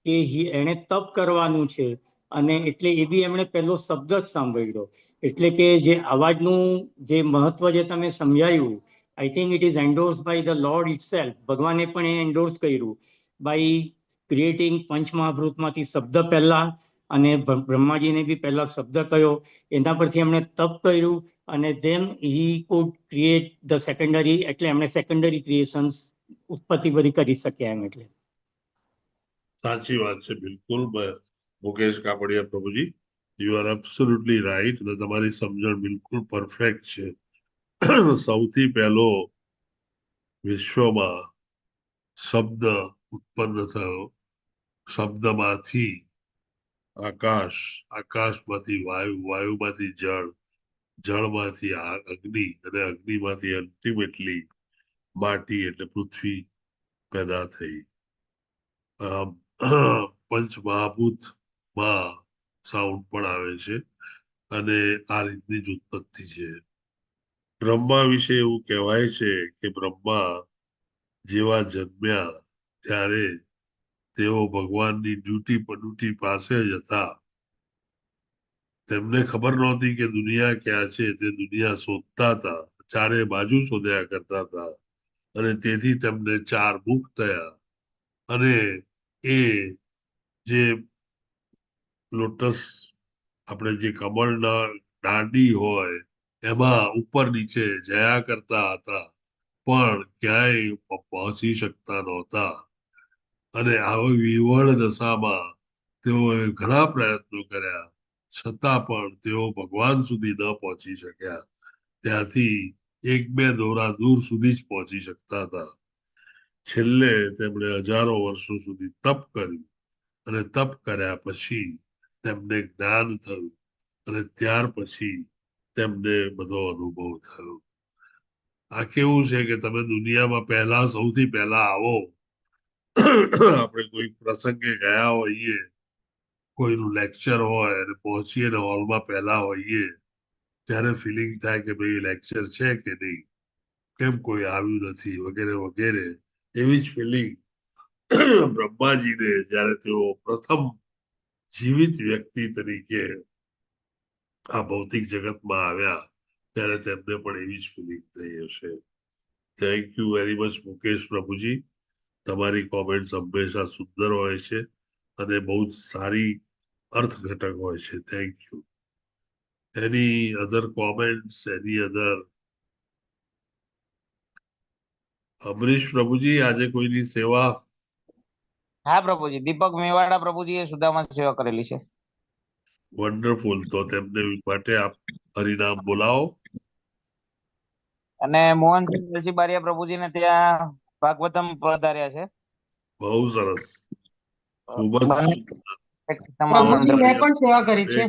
કે હી એણે તપ કરવાનું છે અને એટલે એ બી એમણે પહેલો શબ્દ જ સાંભળ્યો. એટલે કે જે અવાજનું જે મહત્વ જે તમે સમજાયું, I think it is endorse by the Lord itself. ભગવાને પણ એ એન્ડોર્સ કર્યું બાય ક્રિએટિંગ પંચમહાભૂતમાંથી શબ્દ પહેલા અને બ્રહ્માજીને બી પહેલા શબ્દ કહ્યો, એના પરથી એમણે તપ કર્યું અને then he could create the secondary, એટલે એમણે સેકન્ડરી ક્રિએશન્સ ઉત્પત્તિ બધી કરી શક્યા એમ એટલે. સાચી વાત છે બિલકુલ, મુકેશ કાપડિયા પ્રભુજી, you are absolutely right અને તમારી સમજણ બિલકુલ પરફેક્ટ છે. સૌથી પહેલો વિશ્વમાં શબ્દ ઉત્પન્ન થયો, શબ્દમાંથી આકાશ, આકાશમાંથી વાયુ, વાયુમાંથી જળ, જળમાંથી અગ્નિ અને અગ્નિમાંથી અલ્ટિમેટલી માટી એટલે પૃથ્વી પેદા થઈ. આમ પંચ મહાભૂતમાં સાઉન્ડ પણ આવે છે અને આ રીતની જ ઉત્પત્તિ છે. બ્રહ્મા વિશે એવું કહેવાય છે કે બ્રહ્મા જેવા જન્મ્યા ત્યારે તેઓ ભગવાનની ડ્યુટી પાસે જ હતા. તેમને ખબર નહોતી કે દુનિયા ક્યાં છે. તે દુનિયા શોધતા હતા, ચારે બાજુ શોધ્યા કરતા હતા અને તેથી તેમને ચાર મુખ થયા અને એ જે લોટસ, આપણે જે કમળના દાંડી હોય, એમાં ઉપર નીચે જયા કરતા હતા. પણ ક્યાંય પહોંચી શકતા નહોતા. અને આવી વિહવળ દશામાં તેઓએ ઘણા પ્રયત્નો કર્યા, છતાં પણ તેઓ ભગવાન સુધી ન પહોંચી શક્યા. ત્યાંથી એક બે દોરા દૂર સુધી જ પહોંચી શકતા હતા. છેલ્લે તેમણે હજારો વર્ષો સુધી તપ કર્યું અને તપ કર્યા પછી તેમને જ્ઞાન થયું અને ત્યાર પછી તેમને બધો અનુભવ થયો. આ કેવું છે કે તમે દુનિયામાં પહેલા, સૌથી પહેલા આવો, આપણે કોઈ પ્રસંગે ગયા હોઈએ, કોઈનું લેક્ચર હોય અને પહોંચીએ ને હોલમાં પહેલા હોઈએ, ત્યારે ફિલિંગ થાય કે ભાઈ, લેક્ચર છે કે નહીં, કેમ કોઈ આવ્યું નથી, વગેરે વગેરે. એવી જ ફિલિંગ બ્રહ્માજીને જ્યારે તેઓ પ્રથમ જીવિત વ્યક્તિ તરીકે આ ભૌતિક જગતમાં આવ્યા, ત્યારે તેમને પણ એવી જ ફિલિંગ થઈ હશે. Thank you very much, Mukesh Prabhuji. તમારી કોમેન્ટ્સ હંમેશા સુંદર હોય છે અને બહુ જ સારી અર્થઘટક હોય છે. Thank you. Any other comments? Any other? Amrish Prabhuji, આજે કોઈની સેવા? હા પ્રભુજી, દીપક મેવાડા પ્રભુજી એ સુદામા સેવા કરેલી છે. વન્ડરફુલ. તો તેમને માટે આપ હરિનામ બોલાવો. અને મોહનસિંહ વેલજી બારિયા પ્રભુજીને ત્યાં ભાગવતમ પધાર્યા છે. બહુ સરસ, ખૂબ જ. પ્રભુજી, મેં પણ સેવા કરી છે.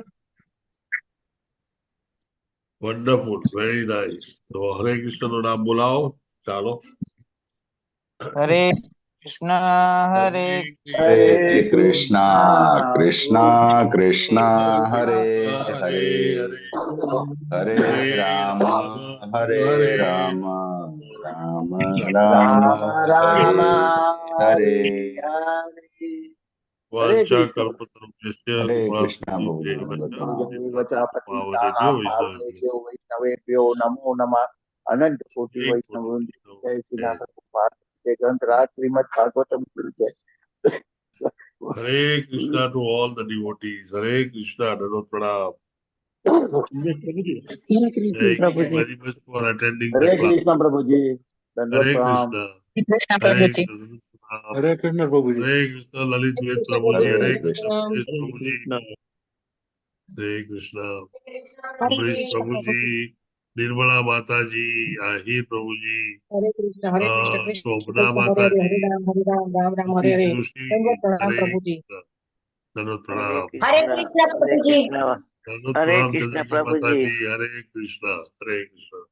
Wonderful, very nice. તો હરે કૃષ્ણ નું નામ બોલાવો, ચાલો. હરે કૃષ્ણ હરે હરે કૃષ્ણ કૃષ્ણ કૃષ્ણ હરે હરે, હરે રામ હરે રામ રામ રામ રામ હરે. વાંછા કલ્પતરુભ્યશ્ચ હરે કૃપા કૃષ્ણ. સિંધુભ્ય પાવનેભ્યો વૈષ્ણવેભ્યો નમો નમઃ. અનંત કોટી વૈષ્ણવ જય શ્રી પ્રભુપાદ, જય ગ્રંથરાજ શ્રીમદ ભાગવતમ કી જય. Hare Krishna to all the devotees. Hare Krishna, Dandavat Pranam. Hare Krishna Thank you Prabhuji. very much for attending the Hare class. Krishna Prabhuji, દંડવત Hare પ્રણામ. Krishna. Krishna Hare Prabhuji. Krishna. Hare Krishna Prabhuji. Hare Krishna Lalit Ved Prabhuji. Hare Hare Krishna. Krishna Mukesh Prabhuji. Hare Krishna. Hare Amrish Krishna Prabhuji. Prabhuji, Nirmala Mataji, Ahir Prabhuji, Hare Krishna Hare Krishna Krishna Shobhana Krishna Hare Hare, Hare Mataji, Ram Hare Ram Ram Ram Hare Jyoti Hare. Joshi. દંડવત પ્રણામ હરે પ્રભુજી. કૃષ્ણ. દંડવત હરે પ્રણામ. હરે કૃષ્ણ કૃષ્ણ હરે પ્રભુજી. કૃષ્ણ દંડવત હરે પ્રણામ કૃષ્ણ ચંદ્રિકા પ્રભુજી. માતાજી. હરે કૃષ્ણ હરે કૃષ્ણ.